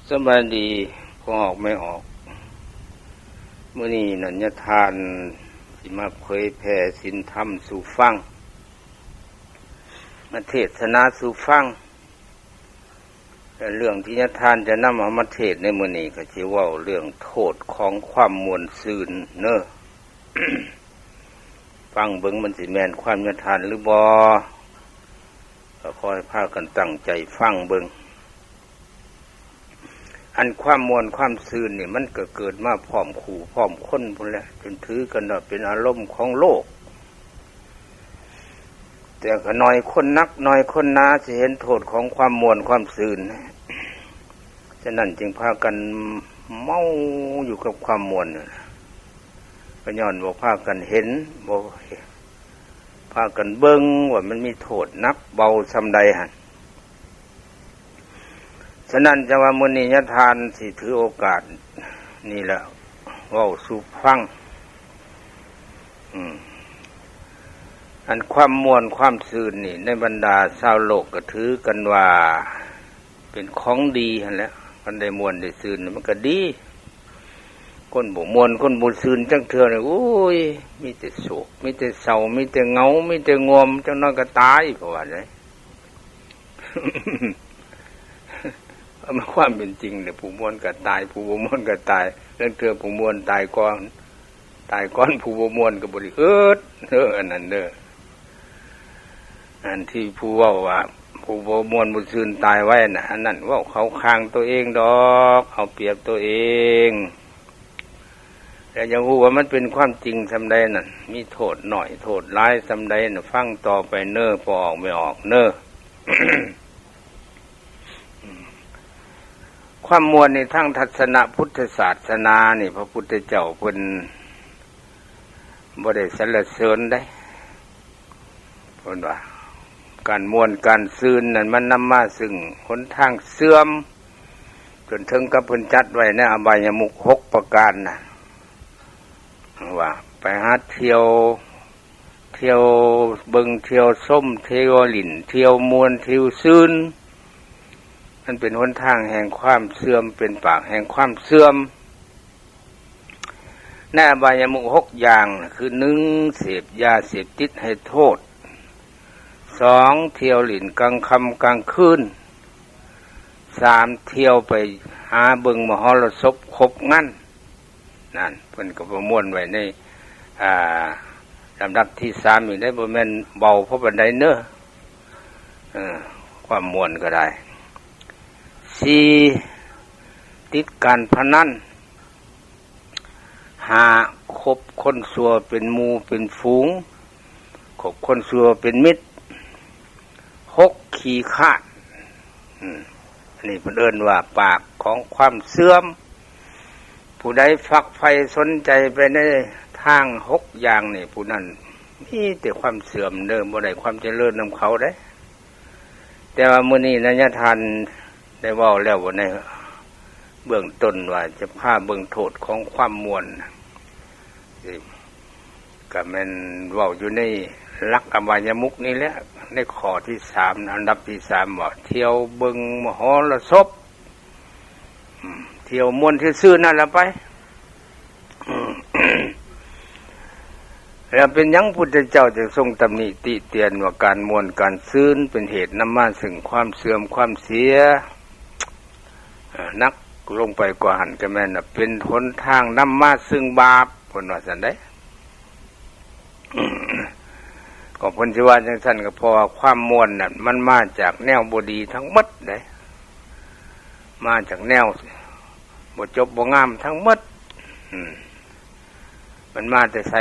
ສະບາຍດີພໍ່ອອກແມ່ອອກ. ມື້ນີ້ນັນຍະທ່ານຊິມາເຜີຍແຜ່ສິນທຳສູ່ຟັງ, ມາເທດສະນາສູ່ຟັງ. ແລະເລື່ອງທີ່ຍະທ່ານຈະນຳເອົາມາເທດໃນມື້ນີ້ ກໍຊິເວົ້າເລື່ອງໂທດຂອງຄວາມມ່ວນຊື່ນເນີ. ຟັງເບິ່ງມັນຊິແມ່ນຄວາມຍະທ່ານຫຼືບໍ່, ກໍຂໍໃຫ້ພາກັນຕັ້ງໃຈຟັງເບິ່ງ. ອັນຄວາມມ່ວນຄວາມຊື່ນນີ້ ມັນກໍເກີດມາພ້ອມຄູ່ພ້ອມຄົນພຸ້ນແຫຼະ, ຈົນຖືກັນວ່າເປັນອາລົມຂອງໂລກ. ແຕ່ກໍໜ້ອຍຄົນນັກ ໜ້ອຍຄົນໜາ ຊິເຫັນໂທດຂອງຄວາມມ່ວນຄວາມຊື່ນ. ສະນັ້ນຈຶ່ງພາກັນເມົາຢູ່ກັບຄວາມມ່ວນນັ້ນ, ກໍຍ້ອນບໍ່ພາກັນເຫັນ, ບໍ່ພາກັນເບິ່ງວ່າມັນມີໂທດໜັກເບົາສ່ຳໃດຫັ້ນ. ສະນັ້ນຈັ່ງວ່າມື້ນີ້ຍາທ່ານຊິຖືໂອກາດນີ້ແຫຼະເວົ້າສູ່ຟັງ. ອືມ ອັນຄວາມມ່ວນຄວາມຊື່ນນີ້ ໃນບັນດາຊາວໂລກກໍຖືກັນວ່າເປັນຂອງດີຫັ້ນແຫຼະ. ຄັນໄດ້ມ່ວນໄດ້ຊື່ນມັນກໍດີ. ຄົນບໍ່ມ່ວນຄົນບໍ່ຊື່ນຈັກເທື່ອນີ້ ໂອ້ຍ ມີແຕ່ໂສກ ມີແຕ່ເສົ້າ ມີແຕ່ເຫງົາ ມີແຕ່ງ່ວມ, ຈັກໜ້ອຍກໍຕາຍ ເຂົາວ່າໄດ໋. ເອົາມາຄວາມເປັນຈິງເດ້ ຜູ້ມ່ວນກໍຕາຍ ຜູ້ບໍ່ມ່ວນກໍຕາຍ, ລາງເທື່ອຜູ້ມ່ວນຕາຍກ່ອນ ຕາຍກ່ອນຜູ້ບໍ່ມ່ວນກໍບໍ່ໄດ້ອຶດເດີ ອັນນັ້ນເດີ. ອັນທີ່ຜູ້ເວົ້າວ່າຜູ້ບໍ່ມ່ວນບໍ່ຊື່ນຕາຍໄວນະ ອັນນັ້ນເວົ້າເຂົ້າຂ້າງຕົວເອງດອກ ເອົາປຽບຕົວເອງ. ແຕ່ຢາກຮູ້ວ່າມັນເປັນຄວາມຈິງສ່ຳໃດນັ້ນ ມີໂທດໜ້ອຍໂທດຫຼາຍສ່ຳໃດນະ ຟັງຕໍ່ໄປເນີ ພໍ່ອອກແມ່ອອກເນີ. ຄວາມມ່ວນໃນທາງທັດສະນະພຸດທະສາສະໜານີ້ ພະພຸດທະເຈົ້າເພິ່ນບໍ່ໄດ້ສັນລະເສີນໃດ. ເພິ່ນວ່າ ການມ່ວນການຊື່ນນັ້ນ ມັນນຳມາຊຶ່ງຫົນທາງເສື່ອມ, ຈົນເຖິງກັບເພິ່ນຈັດໄວ້ໃນອະບາຍະມຸກຫົກປະການນະ ວ່າໄປຫາທ່ຽວ ທ່ຽວເບິ່ງ ທ່ຽວຊົມ ທ່ຽວຫຼິ້ນ ທ່ຽວມ່ວນ ທ່ຽວຊື່ນ. ມັນເປັນຫົນທາງແຫ່ງຄວາມເສື່ອມ ເປັນປາກແຫ່ງຄວາມເສື່ອມ. ໃນອະບາຍະມຸກຫົກຢ່າງ ຄື ໜຶ່ງ ເສບຢາເສບຕິດໃຫ້ໂທດ, ສອງ ທ່ຽວຫຼິ້ນກາງຄ່ຳກາງຄືນ, ສາມ ທ່ຽວໄປຫາເບິ່ງມະຫໍລະສົບຄົບງັນ. ນັ້ນ ເພິ່ນກໍປະມວນໄວ້ໃນ ອ່າ ລຳດັບທີສາມນີ້ໄດ໋ ບໍ່ແມ່ນເບົາພໍປານໃດເນີ ເອີ ຄວາມມ່ວນກໍໄດ້. ສີ່ ຕິດການພະນັນ. ຫ້າ ຄົບຄົນຊົ່ວເປັນໝູ່ເປັນຝູງ, ຄົບຄົນຊົ່ວເປັນມິດ. ຫົກ ຂີ້ຄ້ານ. ອືມ ອັນນີ້ເພິ່ນເອີ້ນວ່າປາກຂອງຄວາມເສື່ອມ. ຜູ້ໃດຝັກໃຝ່ສົນໃຈໄປໃນທາງຫົກຢ່າງນີ້ ຜູ້ນັ້ນມີແຕ່ຄວາມເສື່ອມເດີ, ບໍ່ໄດ້ຄວາມຈະເລີນນຳເຂົາເດ້. ແຕ່ວ່າມື້ນີ້ນະຍາທ່ານໄດ້ເວົ້າແລ້ວໃນເບື້ອງຕົ້ນວ່າຈະພາເບິ່ງໂທດຂອງຄວາມມ່ວນ. ກໍແມ່ນເວົ້າຢູ່ໃນຫຼັກອະບາຍະມຸກນີ້ແຫຼະ, ໃນຂໍ້ທີສາມ ອັນດັບທີສາມ ວ່າທ່ຽວເບິ່ງມະຫໍລະສົບ, ອືມ ທ່ຽວມ່ວນຊື່ໆນັ້ນລະໄປ. ອືມ ແລ້ວເປັນຫຍັງພຸດທະເຈົ້າຈຶ່ງຊົງຕຳໜິຕິຕຽນວ່າການມ່ວນການຊື່ນເປັນເຫດນຳມາເຊິ່ງຄວາມເສື່ອມຄວາມເສຍ? ເອີ ໜັກລົງໄປກວ່າຫັ້ນກໍແມ່ນວ່າເປັນຫົນທາງນຳມາເຊິ່ງບາບ, ເພິ່ນວ່າຊັ້ນເດ້. ກໍເພິ່ນຊິວ່າຈັ່ງຊັ້ນ ກໍເພາະວ່າຄວາມມ່ວນນັ້ນ ມັນມາຈາກແນວບໍ່ດີທັງໝົດເດ້, ມາຈາກແນວບໍ່ຈົບບໍ່ງາມທັງໝົດ. ອືມ ມັນມາແຕ່ໃສ?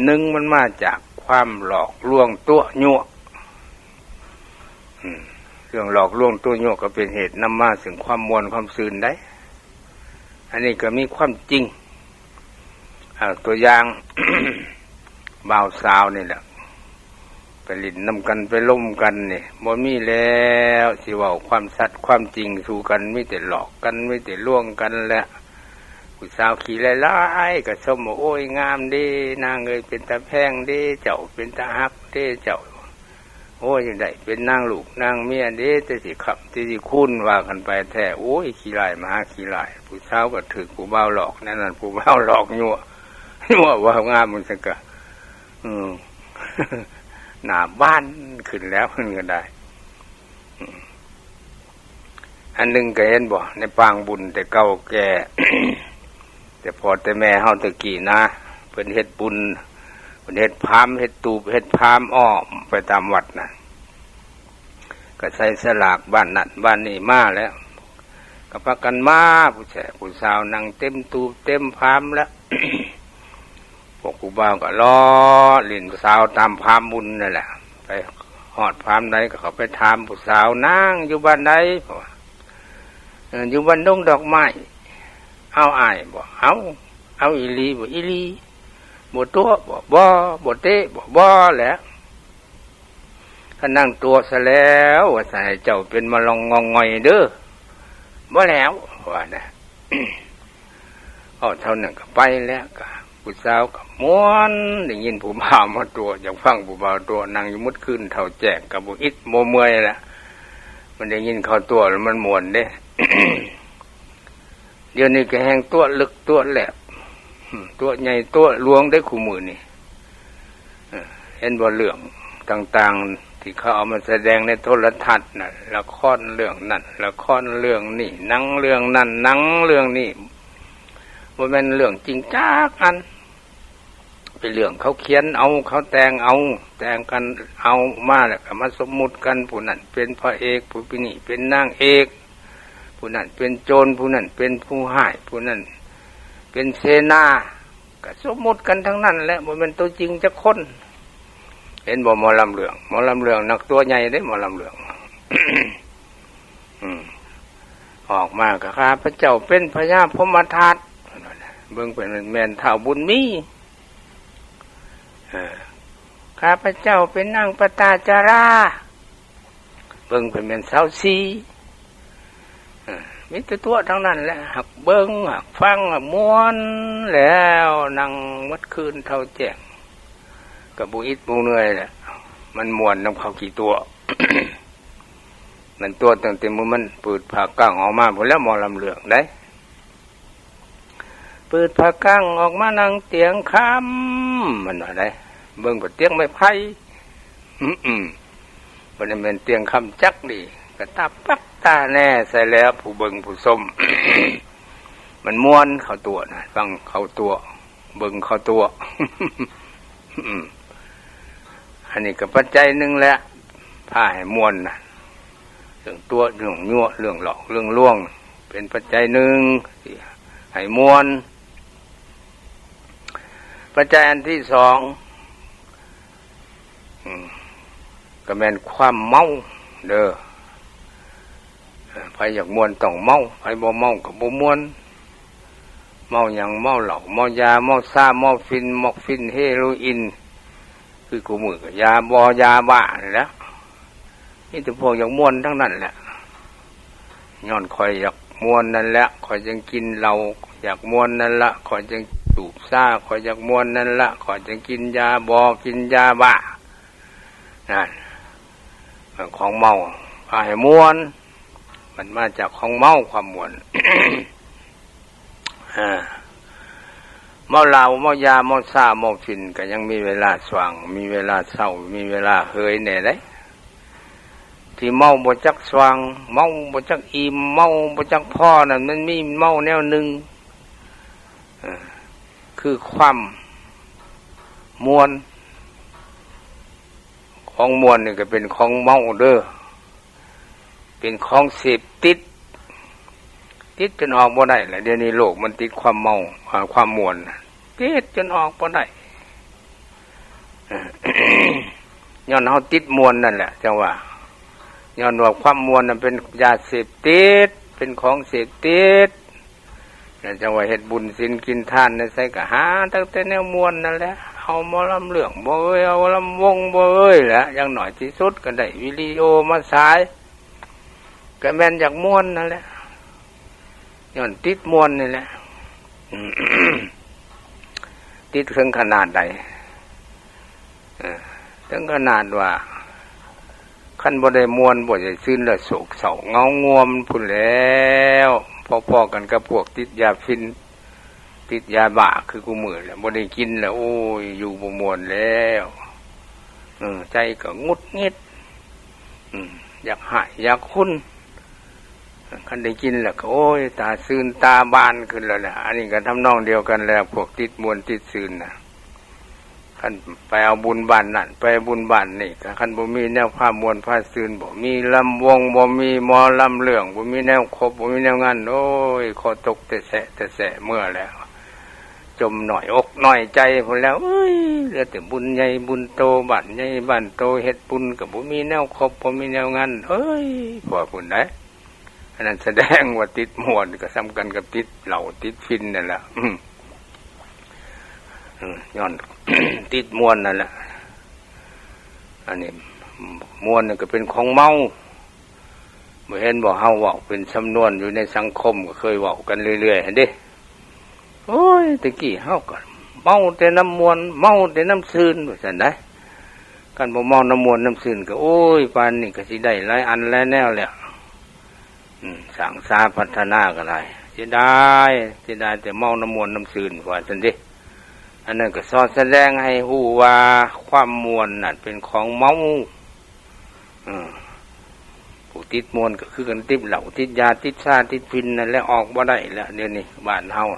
ໜຶ່ງ ມັນມາຈາກຄວາມຫຼອກລວງຕົວະຍົວະ. ອືມ ເລື່ອງຫຼອກລວງຕົວະຍົວະກໍເປັນເຫດນຳມາເຊິ່ງຄວາມມ່ວນຄວາມຊື່ນໄດ໋. ອັນນີ້ກໍມີຄວາມຈິງ. ເອົາຕົວຢ່າງ ບ່າວສາວນີ້ແຫຼະ ໄປຫຼິ້ນນຳກັນ ໄປລົມກັນນີ້ ບໍ່ມີແລ້ວຊິເວົ້າຄວາມສັດຄວາມຈິງສູ່ກັນ, ມີແຕ່ຫຼອກກັນ ມີແຕ່ລວງກັນແຫຼະ. ຜູ້ສາວຂີ້ຫຼາຍໆກໍຊົມວ່າ ໂອ້ຍ ງາມເດ້ນາງເອີຍ, ເປັນຕາແພງເດ້ເຈົ້າ, ເປັນຕາຮັກເດ້ເຈົ້າ. ໂອ້ຍ ໄດ້ເປັນນາງລູກນາງເມຍເດ້ ແຕ່ຊິຄ້ຳແຕ່ຊິຄູນວ່າກັນໄປແທ້. ໂອ້ຍ ຂີ້ຮ້າຍມະຫາຂີ້ຮ້າຍ ຜູ້ສາວກໍຖືກຜູ້ບ່າວຫຼອກແນວນັ້ນ ຜູ້ບ່າວຫຼອກຍົວະ ຍົວະເວົ້າງາມມັນຊັ້ນກະ ອືມ ໜ້າບານຂຶ້ນແລ້ວ ເພິ່ນກໍໄດ້ ອືມ ອັນໜຶ່ງກໍເຫັນບໍ່ ໃນປາງບຸນແຕ່ເກົ່າແກ່ ແຕ່ພໍ່ແຕ່ແມ່ເຮົາແຕ່ກີ້ນະ ເພິ່ນເຮັດບຸນ ເພິ່ນເຮັດພາມ ເຮັດຕູບ ເຮັດພາມອ້ອມໄປຕາມວັດນະ ກໍໃສ່ສະຫຼາກບ້ານນັ້ນບ້ານນີ້ມາແລ້ວ ກໍພາກັນມາ ຜູ້ແຊຜູ້ສາວນັ່ງເຕັມຕູບເຕັມພາມແລ້ວ ພວກຜູ້ບ່າວກໍລໍ້ຫຼິ້ນສາວຕາມພາມບຸນນັ້ນແຫຼະ ໄປຮອດພາມໃດກໍເຂົ້າໄປຖາມຜູ້ສາວ ນາງຢູ່ບ້ານໃດ ເພາະວ່າ ເອີ ຢູ່ບ້ານດົງດອກໄມ້ ເອົາອ້າຍບໍ ເອົາ ເອົາອີ່ຫຼີບໍ ອີ່ຫຼີ ບໍ່ຕົວະບໍ ບໍ່ ບໍ່ເຕະບໍ ບໍ່ແຫຼະ ຄັນນາງຕົວະຊະແລ້ວ ວ່າຊິໃຫ້ເຈົ້າເປັນມະລອງງອງງອຍເດີ ບໍ່ແລ້ວ ວ່ານະ ເວົ້າເທົ່ານັ້ນກໍໄປແລ້ວ ກໍຜູ້ສາວກໍມ່ວນ ໄດ້ຍິນຜູ້ບ່າວມາຕົວະ ຢາກຟັງຜູ້ບ່າວຕົວະ ນັ່ງຢູ່ໝົດຄືນເທົ່າແຈ້ງ ກໍບໍ່ອິດບໍ່ເມື່ອຍລະ ມັນໄດ້ຍິນເຂົາຕົວະແລ້ວມັນມ່ວນເດ້ ດຽວນີ້ກໍແຮ່ງຕົວະເລິກຕົວະແຫຼບ ອືມ ຕົວະໃຫຍ່ຕົວະຫຼວງເດ້ຄູ່ມື້ນີ້ ເອີ ເຫັນບໍ່ ເລື່ອງຕ່າງໆ ທີ່ເຂົາເອົາມາສະແດງໃນໂທລະທັດນັ້ນ ລະຄອນເລື່ອງນັ້ນ ລະຄອນເລື່ອງນີ້ ໜັງເລື່ອງນັ້ນ ໜັງເລື່ອງນີ້ ບໍ່ແມ່ນເລື່ອງຈິງຈັກອັນ ເປັນເລື່ອງເຂົາຂຽນເອົາ ເຂົາແຕ່ງເອົາ ແຕ່ງກັນເອົາມາ ແລ້ວກໍມາສົມມຸດກັນ ຜູ້ນັ້ນເປັນພະເອກ ຜູ້ນີ້ເປັນນາງເອກ ຜູ້ນັ້ນເປັນໂຈນ ຜູ້ນັ້ນເປັນຜູ້ຮ້າຍ ຜູ້ນັ້ນເປັນເສນາ ກໍສົມມຸດກັນທັງນັ້ນແຫຼະ ບໍ່ແມ່ນຕົວຈິງຈັກຄົນ. ເຫັນບໍ່ ໝໍລຳເລື່ອງ ໝໍລຳເລື່ອງ ນັກຕົວະໃຫຍ່ເດ້ ໝໍລຳເລື່ອງ ອືມ ອອກມາກໍ ຂ້າພະເຈົ້າເປັນພະຍາພົມມະທາດ ເບິ່ງເພິ່ນແມ່ນທ້າວບຸນມີ ເອີ ຂ້າພະເຈົ້າເປັນນາງປະຕາຈາລາ ເບິ່ງເພິ່ນແມ່ນສາວສີ ເອີ ມີແຕ່ຕົວະທັງນັ້ນແຫຼະ ຮັກເບິ່ງ ຮັກຟັງ ຮັກມ່ວນ ແລ້ວນັ່ງໝົດຄືນເທົ່າແຈ້ງ ກໍບໍ່ອິດບໍ່ເມື່ອຍແຫຼະ ມັນມ່ວນນຳເຂົາຂີ້ຕົວະ ມັນຕົວະຕັ້ງແຕ່ມື້ມັນປືດຜ້າກັ້ງອອກມາພຸ້ນແຫຼະ ໝໍລຳເລື່ອງໃດ ປືດຜ້າກັ້ງອອກມານັ່ງຕຽງຄຳ ມັນວ່າໃດ ເບິ່ງກໍຕຽງໄມ້ໄຜ່ ອືມ ບໍ່ໄດ້ແມ່ນຕຽງຄຳຈັກດີ ກະຕາປັກຕາແນໃສ່ແລ້ວ ຜູ້ເບິ່ງຜູ້ຊົມ ມັນມ່ວນເຂົາຕົວະນະ ຟັງເຂົາຕົວະ ເບິ່ງເຂົາຕົວະ ອືມ ອັນນີ້ກໍປັດໄຈໜຶ່ງແຫຼະ ພາໃຫ້ມ່ວນນະ ເລື່ອງຕົວະ ເລື່ອງຍົວະ ເລື່ອງຫຼອກ ເລື່ອງລວງ ເປັນປັດໄຈໜຶ່ງທີ່ໃຫ້ມ່ວນ. ປັດໄຈອັນທີສອງ ອືມ ກໍແມ່ນຄວາມເມົາເດີ ໃຜຢາກມ່ວນຕ້ອງເມົາ ໃຜບໍ່ເມົາກໍບໍ່ມ່ວນ. ເມົາຫຍັງ? ເມົາເຫຼົ້າ ເມົາຢາ ເມົາຊາ ເມົາຝິ່ນ ໝອກຝິ່ນ ເຮໂຣອິນ ຄືຄູ່ມື້ກໍຢາ ບໍ່ຢາບ້ານີ້ແຫຼະ ມີແຕ່ພວກຢາກມ່ວນທັງນັ້ນແຫຼະ. ຍ້ອນຂ້ອຍຢາກມ່ວນນັ້ນແຫຼະ ຂ້ອຍຈຶ່ງກິນເຫຼົ້າ ຢາກມ່ວນນັ້ນລະ ຂ້ອຍຈຶ່ງສູບຊາ ຂ້ອຍຢາກມ່ວນນັ້ນລະ ຂ້ອຍຈຶ່ງກິນຢາບໍ່ ກິນຢາບ້າ ນັ້ນ ຂອງເມົາ ພາໃຫ້ມ່ວນ ມັນມາຈາກຂອງເມົາ ຄວາມມ່ວນ. ເມົາເຫຼົ້າ ເມົາຢາ ເມົາຊາ ເມົາຝິ່ນ ກໍຍັງມີເວລາສວ່າງ ມີເວລາເຊົາ ມີເວລາເຫີຍແດ່ໃດ໋. ທີ່ເມົາບໍ່ຈັກສວ່າງ ເມົາບໍ່ຈັກອີ່ມ ເມົາບໍ່ຈັກພໍນັ້ນ ມັນມີເມົາແນວໜຶ່ງ ຄືຄວາມມ່ວນ. ຂອງມ່ວນນີ້ກໍເປັນຂອງເມົາເດີ ເປັນຂອງເສບຕິດ ຕິດຈົນອອກບໍ່ໄດ້ລະ. ດຽວນີ້ໂລກມັນຕິດຄວາມເມົາ ອາ ຄວາມມ່ວນ ຕິດຈົນອອກບໍ່ໄດ້ ຍ້ອນເຮົາຕິດມ່ວນນັ້ນແຫຼະ ຈັ່ງວ່າ ຍ້ອນວ່າຄວາມມ່ວນນັ້ນເປັນຢາເສບຕິດ ເປັນຂອງເສບຕິດ ແລ້ວຈັ່ງວ່າເຮັດບຸນສິນກິນທານໃນໃສກໍຫາຕັ້ງແຕ່ແນວມ່ວນນັ້ນແຫຼະ ເອົາໝໍລຳເລື່ອງບໍ່ເອີຍ ເອົາລຳວົງບໍ່ເອີຍແຫຼະ ຢ່າງໜ້ອຍທີ່ສຸດກໍໄດ້ວິດີໂອມາສາຍ ກໍແມ່ນຢາກມ່ວນນັ້ນແຫຼະ ຍ້ອນຕິດມ່ວນນີ້ແຫຼະ ຕິດເຖິງຂະໜາດໃດ ເຖິງຂະໜາດວ່າ ຄັນບໍ່ໄດ້ມ່ວນ ບໍ່ໄດ້ຊື່ນແລ້ວ ໂສກເສົ້າເຫງົາງວມພຸ້ນແລ້ວ ພໍໆກັນກັບພວກຕິດຢາຝິ່ນ ຕິດຢາບ້າຄືຄູ່ມື້ແຫຼະ ບໍ່ໄດ້ກິນແລ້ວ ໂອ້ຍ ຢູ່ບໍ່ມ່ວນແລ້ວ ເອີ ໃຈກໍຫງຸດຫງິດ ອືມ ຢາກຮ້າຍຢາກຮຸນ ຄັນໄດ້ກິນແລ້ວກໍ ໂອ້ຍ ຕາຊື່ນຕາບານຂຶ້ນແລ້ວແຫຼະ. ອັນນີ້ກໍທຳນອງດຽວກັນແຫຼະ ພວກຕິດມ່ວນຕິດຊື່ນນະ ຄັນໄປເອົາບຸນບ້ານນັ້ນ ໄປບຸນບ້ານນີ້ ກໍຄັນບໍ່ມີແນວພາມ່ວນພາຊື່ນ ບໍ່ມີລຳວົງ ບໍ່ມີໝໍລຳເລື່ອງ ບໍ່ມີແນວຄົບ ບໍ່ມີແນວງານ ໂອ້ຍ ຄໍຕົກແຕະແຊະແຕະແຊະເມືອແລ້ວ ຈົມນ້ອຍອົກນ້ອຍໃຈພຸ້ນແລ້ວ ເອີຍ ເຫຼືອແຕ່ບຸນໃຫຍ່ບຸນໂຕ ບ້ານໃຫຍ່ບ້ານໂຕ ເຮັດບຸນກໍບໍ່ມີແນວຄົບ ບໍ່ມີແນວງານ ເອີຍ ພໍ້ພຸ້ນໃດ໋. ອັນນັ້ນສະແດງວ່າຕິດມ່ວນ ກໍສ່ຳກັນກັບຕິດເຫຼົ້າຕິດຝິ່ນນັ້ນແຫຼະ ອືມ ເອີ ຍ້ອນ ຕິດມ່ວນນັ້ນແຫຼະ. ອັນນີ້ມ່ວນນີ້ກໍເປັນຂອງເມົາ ບໍ່ເຫັນບໍ່ ເຮົາເວົ້າເປັນສຳນວນຢູ່ໃນສັງຄົມ ກໍເຄີຍເວົ້າກັນເລື້ອຍໆຫັ້ນເດ້. ໂອ້ຍ ແຕ່ກີ້ເຮົາກໍເມົາແຕ່ນ້ຳມ່ວນ ເມົາແຕ່ນ້ຳຊື່ນ ວ່າຊັ້ນໃດ໋. ຄັນບໍ່ເມົານ້ຳມ່ວນນ້ຳຊື່ນກໍ ໂອ້ຍ ປານນີ້ກໍຊິໄດ້ຫຼາຍອັນຫຼາຍແນວແລ້ວ ອືມ ສ້າງສາພັດທະນາກໍໄດ້. ເສຍດາຍ ເສຍດາຍແຕ່ເມົານ້ຳມ່ວນນ້ຳຊື່ນ ວ່າຊັ້ນເດ. ອັນນັ້ນກໍສອດສະແດງໃຫ້ຮູ້ວ່າ ຄວາມມ່ວນນັ້ນເປັນຂອງເມົາ. ເອີ ຜູ້ຕິດມ່ວນກໍຄືກັນ ຕິດເຫຼົ້າ ຕິດຢາ ຕິດຊາ ຕິດຝິ່ນນັ້ນແຫຼະ ອອກບໍ່ໄດ້ແລ້ວ ດຽວນີ້ບ້ານເຮົາ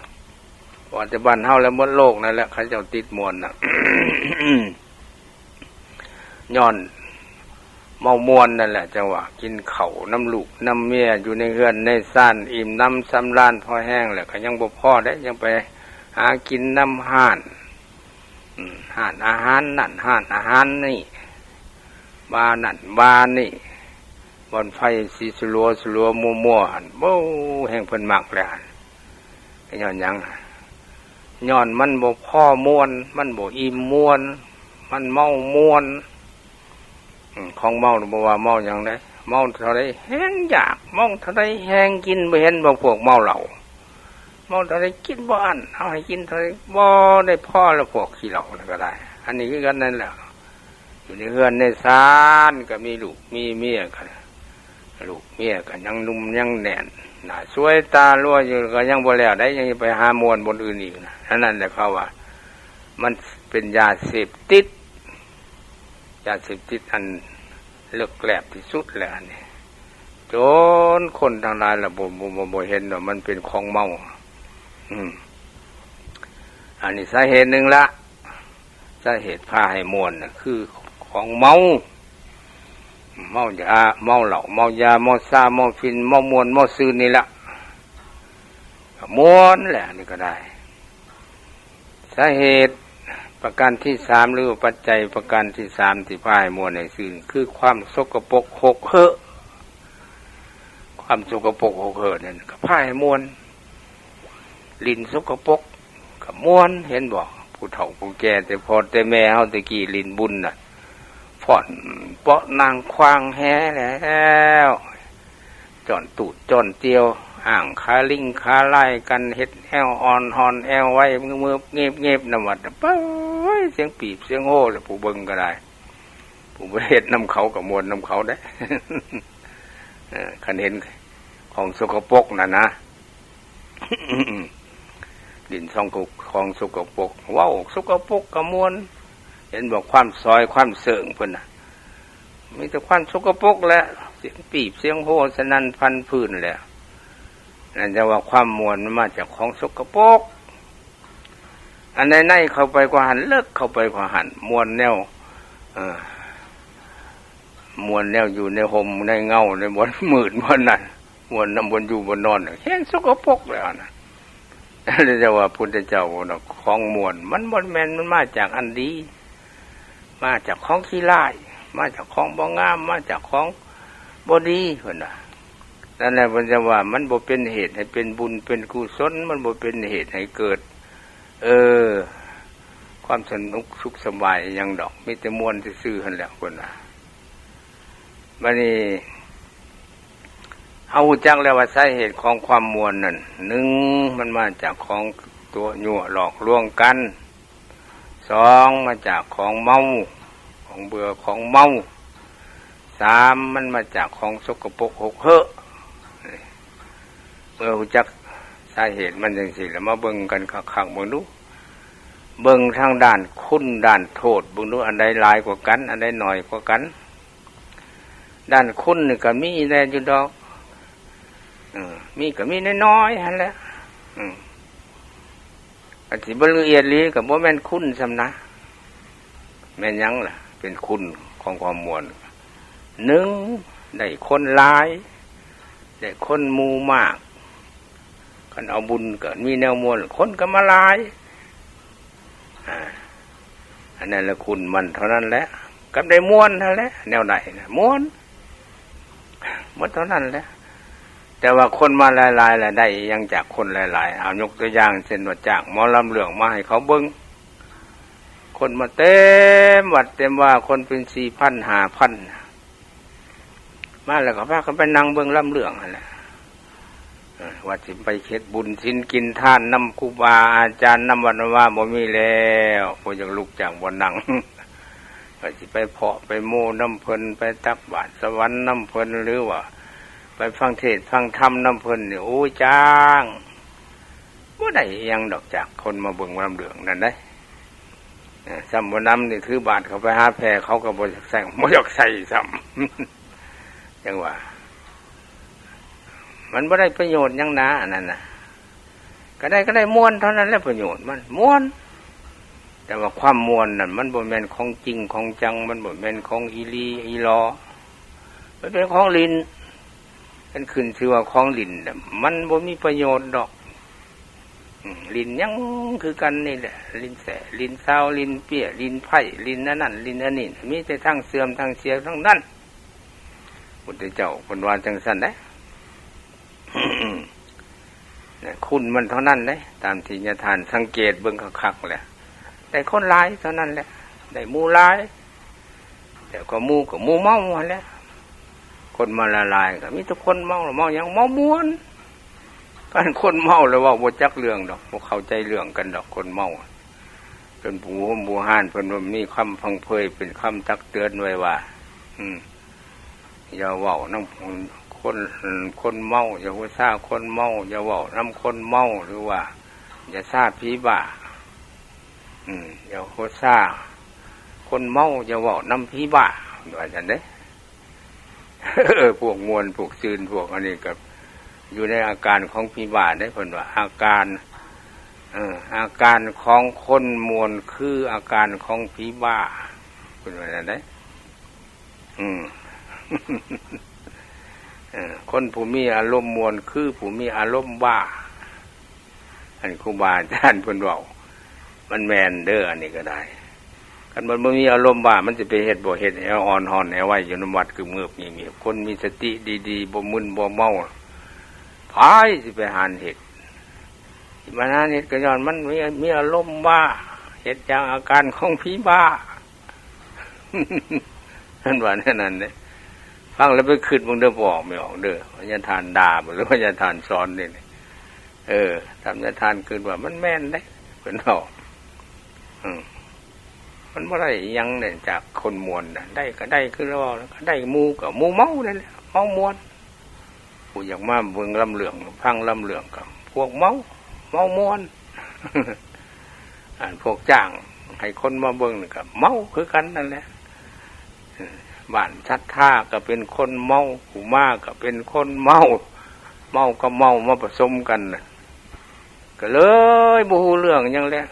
ບໍ່ແຕ່ບ້ານເຮົາແລ້ວ ໝົດໂລກນັ້ນແຫຼະ ເຂົາເຈົ້າຕິດມ່ວນນະ ຍ້ອນເມົາມ່ວນນັ້ນແຫຼະ ຈັ່ງວ່າກິນເຂົ້ານຳລູກນຳເມຍ ຢູ່ໃນເຮືອນໃນຊານ ອີ່ມໜຳສຳລານພໍແຮງແລ້ວ ກໍຍັງບໍ່ພໍເດ້ ຍັງໄປຫາກິນນຳຮ້ານ ອືມ ຮ້ານອາຫານນັ້ນ ຮ້ານອາຫານນີ້ ບານັ້ນບານີ້ ບ່ອນໄຟສີສະຫຼົວໆມົວໆຫັ້ນ ໂອ້ ແຮ່ງເພິ່ນມັກແລ້ວຫັ້ນ. ຍ້ອນຫຍັງ? ຍ້ອນມັນບໍ່ພໍມ່ວນ ມັນບໍ່ອີ່ມມ່ວນ ມັນເມົາມ່ວນ. ອືມ ຂອງເມົານີ້ບໍ່ວ່າເມົາຫຍັງໃດ ເມົາເທົ່າໃດແຮ່ງຢາກ ເມົາເທົ່າໃດແຮ່ງກິນ. ບໍ່ເຫັນບໍ່ພວກເມົາເຫຼົ້າ ເມົາເທົ່າໃດກິນບໍ່ອັ້ນ ເອົາໃຫ້ກິນເທົ່າໃດບໍ່ໄດ້ພໍແລ້ວ ພວກຂີ້ເຫຼົ້ານັ້ນກໍໄດ້. ອັນນີ້ຄືກັນນັ້ນແຫຼະ ຢູ່ໃນເຮືອນໃນຊານກໍມີລູກມີເມຍ ກໍລູກເມຍກໍຍັງໜຸ່ມຍັງແໜ້ນ ໜ້າສວຍຕາລົວຢູ່ ກໍຍັງບໍ່ແລ້ວໃດ ຍັງໄປຫາມ່ວນບ່ອນອື່ນອີກນະ. ອັນນັ້ນແຫຼະເຂົາວ່າມັນເປັນຢາເສບຕິດ ຢາເສບຕິດອັນເລິກແຫຼບທີ່ສຸດແລ້ວນີ້ ຈົນຄົນທັງຫຼາຍລະບໍ່ ບໍ່ ບໍ່ ບໍ່ເຫັນວ່າມັນເປັນຂອງເມົາ. ອືມ ອັນນີ້ສາເຫດໜຶ່ງລະ ສາເຫດພາໃຫ້ມ່ວນນະ ຄືຂອງເມົາ ເມົາຢາ ເມົາເຫຼົ້າ ເມົາຢາ ເມົາຊາ ເມົາຝິ່ນ ເມົາມ່ວນ ເມົາຊື່ນນີ້ລະ ກໍມ່ວນແຫຼະ ອັນນີ້ກໍໄດ້. ສາເຫດປະການທີສາມ ຫຼືວ່າປັດໄຈປະການທີສາມ ທີ່ພາໃຫ້ມ່ວນໃຫ້ຊື່ນ ຄືຄວາມສົກກະປົກຫົກເຫີະ. ຄວາມສົກກະປົກຫົກເຫີະນັ້ນກໍພາໃຫ້ມ່ວນ ຫຼິ້ນສົກກະປົກກໍມ່ວນ ເຫັນບໍ່ ຜູ້ເຖົ້າຜູ້ແກ່ ແຕ່ພໍ່ແຕ່ແມ່ເຮົາແຕ່ກີ້ຫຼິ້ນບຸນນະ ຟ້ອນເປາະນາງຄວາງແຮ່ແລ້ວ ຈ້ອນຕູດຈ້ອນຕຽວ ອ້າງຂາລິງຂາລາຍກັນ ເຮັດແອວອ່ອນຮ່ອນແອວໄວ ງຶບໆເງບໆນຳວັດ ປາຍ ສຽງປີບສຽງໂຮແຫຼະ ຜູ້ເບິ່ງກໍໄດ້ ຜູ້ບໍ່ເຮັດນຳເຂົາກໍມ່ວນນຳເຂົາເດ້. ເອີ ຄັນເຫັນຂອງສົກກະປົກນັ້ນນະ ຫຼິ້ນສອງຂອງສົກກະປົກ ເວົ້າສົກກະປົກກໍມ່ວນ ເຫັນບໍ່ ຄວາມສອຍຄວາມເສີງເພິ່ນນະ ມີແຕ່ຄວາມສົກກະປົກແຫຼະ ສຽງປີບສຽງໂຮສະໜັ່ນພັນພື້ນແຫຼະ. ນັ້ນຈັ່ງວ່າຄວາມມ່ວນມັນມາຈາກຂອງສົກກະປົກ ອັນໃນໆເຂົ້າໄປກວ່າຫັ້ນ ເລິກເຂົ້າໄປກວ່າຫັ້ນ ມ່ວນແນວ ເອີ ມ່ວນແນວຢູ່ໃນຮົ່ມໃນເງົາ ໃນບ່ອນມືດບ່ອນນັ້ນ ມ່ວນນຳບ່ອນຢູ່ບ່ອນນອນ ແຮ່ງສົກກະປົກແລ້ວນະ. ແຕ່ວ່າພຸດທະເຈົ້າເວົ້ານະ ຂອງມ່ວນມັນບໍ່ແມ່ນ ມັນມາຈາກອັນດີ ມາຈາກຂອງຂີ້ຮ້າຍ ມາຈາກຂອງບໍ່ງາມ ມາຈາກຂອງບໍ່ດີ ເພິ່ນວ່າ. ນັ້ນແຫຼະ ເພິ່ນຈະວ່າມັນບໍ່ເປັນເຫດໃຫ້ເປັນບຸນເປັນກຸສົນ ມັນບໍ່ເປັນເຫດໃຫ້ເກີດ ເອີ ຄວາມສະໜຸກສຸກສະບາຍອີ່ຫຍັງດອກ ມີແຕ່ມ່ວນຊື່ໆຫັ້ນແຫຼະ ເພິ່ນວ່າ. ບັດນີ້ເຮົາຮູ້ຈັກແລ້ວວ່າສາເຫດຂອງຄວາມມ່ວນນັ້ນ ໜຶ່ງ ມັນມາຈາກຂອງຕົວະຍົວະຫຼອກລວງກັນ, ສອງ ມາຈາກຂອງເມົາ ຂອງເບື່ອຂອງເມົາ, ສາມ ມັນມາຈາກຂອງສົກກະປົກຫົກເຫີ້. ເມື່ອຮູ້ຈັກສາເຫດມັນຈັ່ງຊີ້ແລ້ວ ມາເບິ່ງກັນຄັກໆເບິ່ງດູ ເບິ່ງທາງດ້ານຄຸນດ້ານໂທດເບິ່ງດູ ອັນໃດຫຼາຍກວ່າກັນ ອັນໃດໜ້ອຍກວ່າກັນ. ດ້ານຄຸນນີ້ກໍມີແດ່ຢູ່ດອກ ເອີ ມີກໍມີນ້ອຍໆຫັ້ນແຫຼະ ເອີ ອັນທີ່ບໍ່ລະອຽດອີ່ຫຼີກໍບໍ່ແມ່ນຄຸນສ່ຳນະ. ແມ່ນຫຍັງລະເປັນຄຸນຂອງຄວາມມ່ວນ? ໜຶ່ງ ໄດ້ຄົນຫຼາຍ ໄດ້ຄົນໝູ່ມາກ. ຄັນເອົາບຸນກໍມີແນວມ່ວນ ຄົນກໍມາຫຼາຍ ອາ ອັນນັ້ນລະຄຸນມັນເທົ່ານັ້ນແຫຼະ ກັບໄດ້ມ່ວນຫັ້ນແຫຼະ. ແນວໃດນະ ມ່ວນ ໝົດເທົ່ານັ້ນແຫຼະ. ແຕ່ວ່າຄົນມາຫຼາຍໆ ລະໄດ້ຫຍັງຈາກຄົນຫຼາຍໆ? ເອົາຍົກຕົວຢ່າງເຊັ່ນວ່າ ຈ້າງໝໍລຳເລື່ອງມາໃຫ້ເຂົາເບິ່ງ ຄົນມາເຕັມວັດເຕັມວາ ຄົນເປັນສີ່ພັນ ຫ້າພັນ ມາແລ້ວກໍພາກັນໄປນັ່ງເບິ່ງລຳເລື່ອງຫັ້ນແຫຼະ. ເອີ ວ່າຊິໄປເຮັດບຸນສິນກິນທານນຳຄູບາອາຈານນຳວັດນຳວາບໍ່ມີແລ້ວ ບໍ່ຢາກລຸກຈາກບ່ອນນັ່ງ ວ່າຊິໄປເພາະໄປໂມນຳເພິ່ນ ໄປຕັກບາດສະຫວັນນຳເພິ່ນ ຫຼືວ່າໄປຟັງເທດຟັງທຳນຳເພິ່ນນີ້ ໂອ້ຍ ຈ້າງ ບໍ່ໄດ້ອີ່ຫຍັງດອກຈາກຄົນມາເບິ່ງລຳເລື່ອງນັ້ນເດ້. ເອີ ສ່ຳບໍ່ນຳນີ້ ຖືບາດເຂົ້າໄປຫາແພ ເຂົາກໍບໍ່ຢາກໃສ່ ບໍ່ຢາກໃສ່ສ່ຳ ຈັ່ງວ່າ ມັນບໍ່ໄດ້ປະໂຫຍດຫຍັງນາ ອັນນັ້ນນະ. ກໍໄດ້ ກໍໄດ້ມ່ວນເທົ່ານັ້ນແຫຼະ ປະໂຫຍດມັນມ່ວນ. ແຕ່ວ່າຄວາມມ່ວນນັ້ນ ມັນບໍ່ແມ່ນຂອງຈິງຂອງຈັງ ມັນບໍ່ແມ່ນຂອງອີ່ຫຼີອີ່ຫຼໍ ມັນເປັນຂອງຫຼິ້ນ. ຄັນຂຶ້ນຊື່ວ່າຂອງຫຼິ້ນນະ ມັນບໍ່ມີປະໂຫຍດດອກ. ອືມ ຫຼິ້ນຫຍັງຄືກັນນີ້ແຫຼະ ຫຼິ້ນແສ້ ຫຼິ້ນຊາວ ຫຼິ້ນເປ້ຍ ຫຼິ້ນໄພ້ ຫຼິ້ນອັນນັ້ນ ຫຼິ້ນອັນນີ້ ມີແຕ່ທາງເສື່ອມທາງເສຍທັງນັ້ນ. ພຸດທະເຈົ້າເພິ່ນວ່າຈັ່ງຊັ້ນເດ້. ນະ ຄຸນມັນເທົ່ານັ້ນເດ້ ຕາມທີ່ຍາທ່ານສັງເກດເບິ່ງຄັກໆແຫຼະ ໄດ້ຄົນຫຼາຍເທົ່ານັ້ນແຫຼະ ໄດ້ໝູ່ຫຼາຍ ແລ້ວກໍໝູ່ກໍໝູ່ເມົາຫັ້ນແຫຼະ. ຄົນມາຫຼາຍໆກໍມີແຕ່ຄົນເມົາ ເມົາຫຍັງ? ເມົາມ່ວນ. ຄັນຄົນເມົາແລ້ວເວົ້າບໍ່ຈັກເລື່ອງດອກ ບໍ່ເຂົ້າໃຈເລື່ອງກັນດອກ ຄົນເມົາ. ຈົນປູ່ໂຮມບູຮານເພິ່ນວ່າມີຄຳພັງເຜີຍເປັນຄຳຕັກເຕືອນໄວ້ວ່າ ອືມ ຢ່າເວົ້ານຳຄົນ ຄົນເມົາ ຢ່າຫົວຊາຄົນເມົາ ຢ່າເວົ້ານຳຄົນເມົາ ຫຼືວ່າຢ່າຊາຜີບ້າ ອືມ ຢ່າຫົວຊາຄົນເມົາ ຢ່າເວົ້ານຳຜີບ້າ ວ່າຊັ້ນເດ້. ເອີ ພວກມ່ວນ ພວກຊື່ນ ພວກອັນນີ້ກໍຢູ່ໃນອາການຂອງຜີບ້າເດ້ ເພິ່ນວ່າອາການ ເອີ ອາການຂອງຄົນມ່ວນຄືອາການຂອງຜີບ້າ ເພິ່ນວ່ານັ້ນເດ້. ອືມ ເອີ ຄົນຜູ້ມີອາລົມມ່ວນຄືຜູ້ມີອາລົມບ້າ. ອັນຄູບາອາຈານເພິ່ນເວົ້າ ມັນແມ່ນເດີ ອັນນີ້ກໍໄດ້. ຄັນມັນບໍ່ມີອາລົມບ້າ ມັນຊິໄປເຮັດບໍ່ເຮັດ ແອວອ່ອນຮ້ອນແອວໄວຢູ່ນຳວັດ ກຶບເງີບງີບ. ຄົນມີສະຕິດີໆ ບໍ່ມຶນບໍ່ເມົາ ໃຜຊິໄປຫານເຮັດ? ທີ່ມັນຫານເຮັດກໍຍ້ອນມັນມີ ມີອາລົມບ້າ ເຮັດຢ່າງອາການຂອງຜີບ້າ. ເພິ່ນວ່າແນວນັ້ນເດ້. ຟັງແລ້ວໄປຄິດເບິ່ງເດີ ບໍ່ອອກ ບໍ່ອອກເດີ ວ່າຍາທ່ານດ່າບໍ່ ຫຼືວ່າຍາທ່ານສອນນີ້. ເອີ ຖ້າຍາທ່ານຄິດວ່າມັນແມ່ນເດ້ ເພິ່ນເວົ້າ ອືມ ມັນບໍ່ໄດ້ອີ່ຫຍັງເດ້ຈາກຄົນມ່ວນນະ. ໄດ້ກໍໄດ້ຄືລາວເວົ້າ ກໍໄດ້ໝູ່ ກໍໝູ່ເມົານັ້ນແຫຼະ ເມົາມ່ວນ. ຜູ້ຢາກມາເບິ່ງລຳເລື່ອງ ຟັງລຳເລື່ອງ ກໍພວກເມົາ ເມົາມ່ວນ. ອັນພວກຈ້າງໃຫ້ຄົນມາເບິ່ງນີ້ກໍເມົາຄືກັນນັ້ນແຫຼະ. ບ້ານສັດທາກໍເປັນຄົນເມົາ ຜູ້ມາກໍເປັນຄົນເມົາ ເມົາກັບເມົາມາປະສົມກັນນະ ກໍເລີຍບໍ່ຮູ້ເລື່ອງຫຍັງແຫຼະ.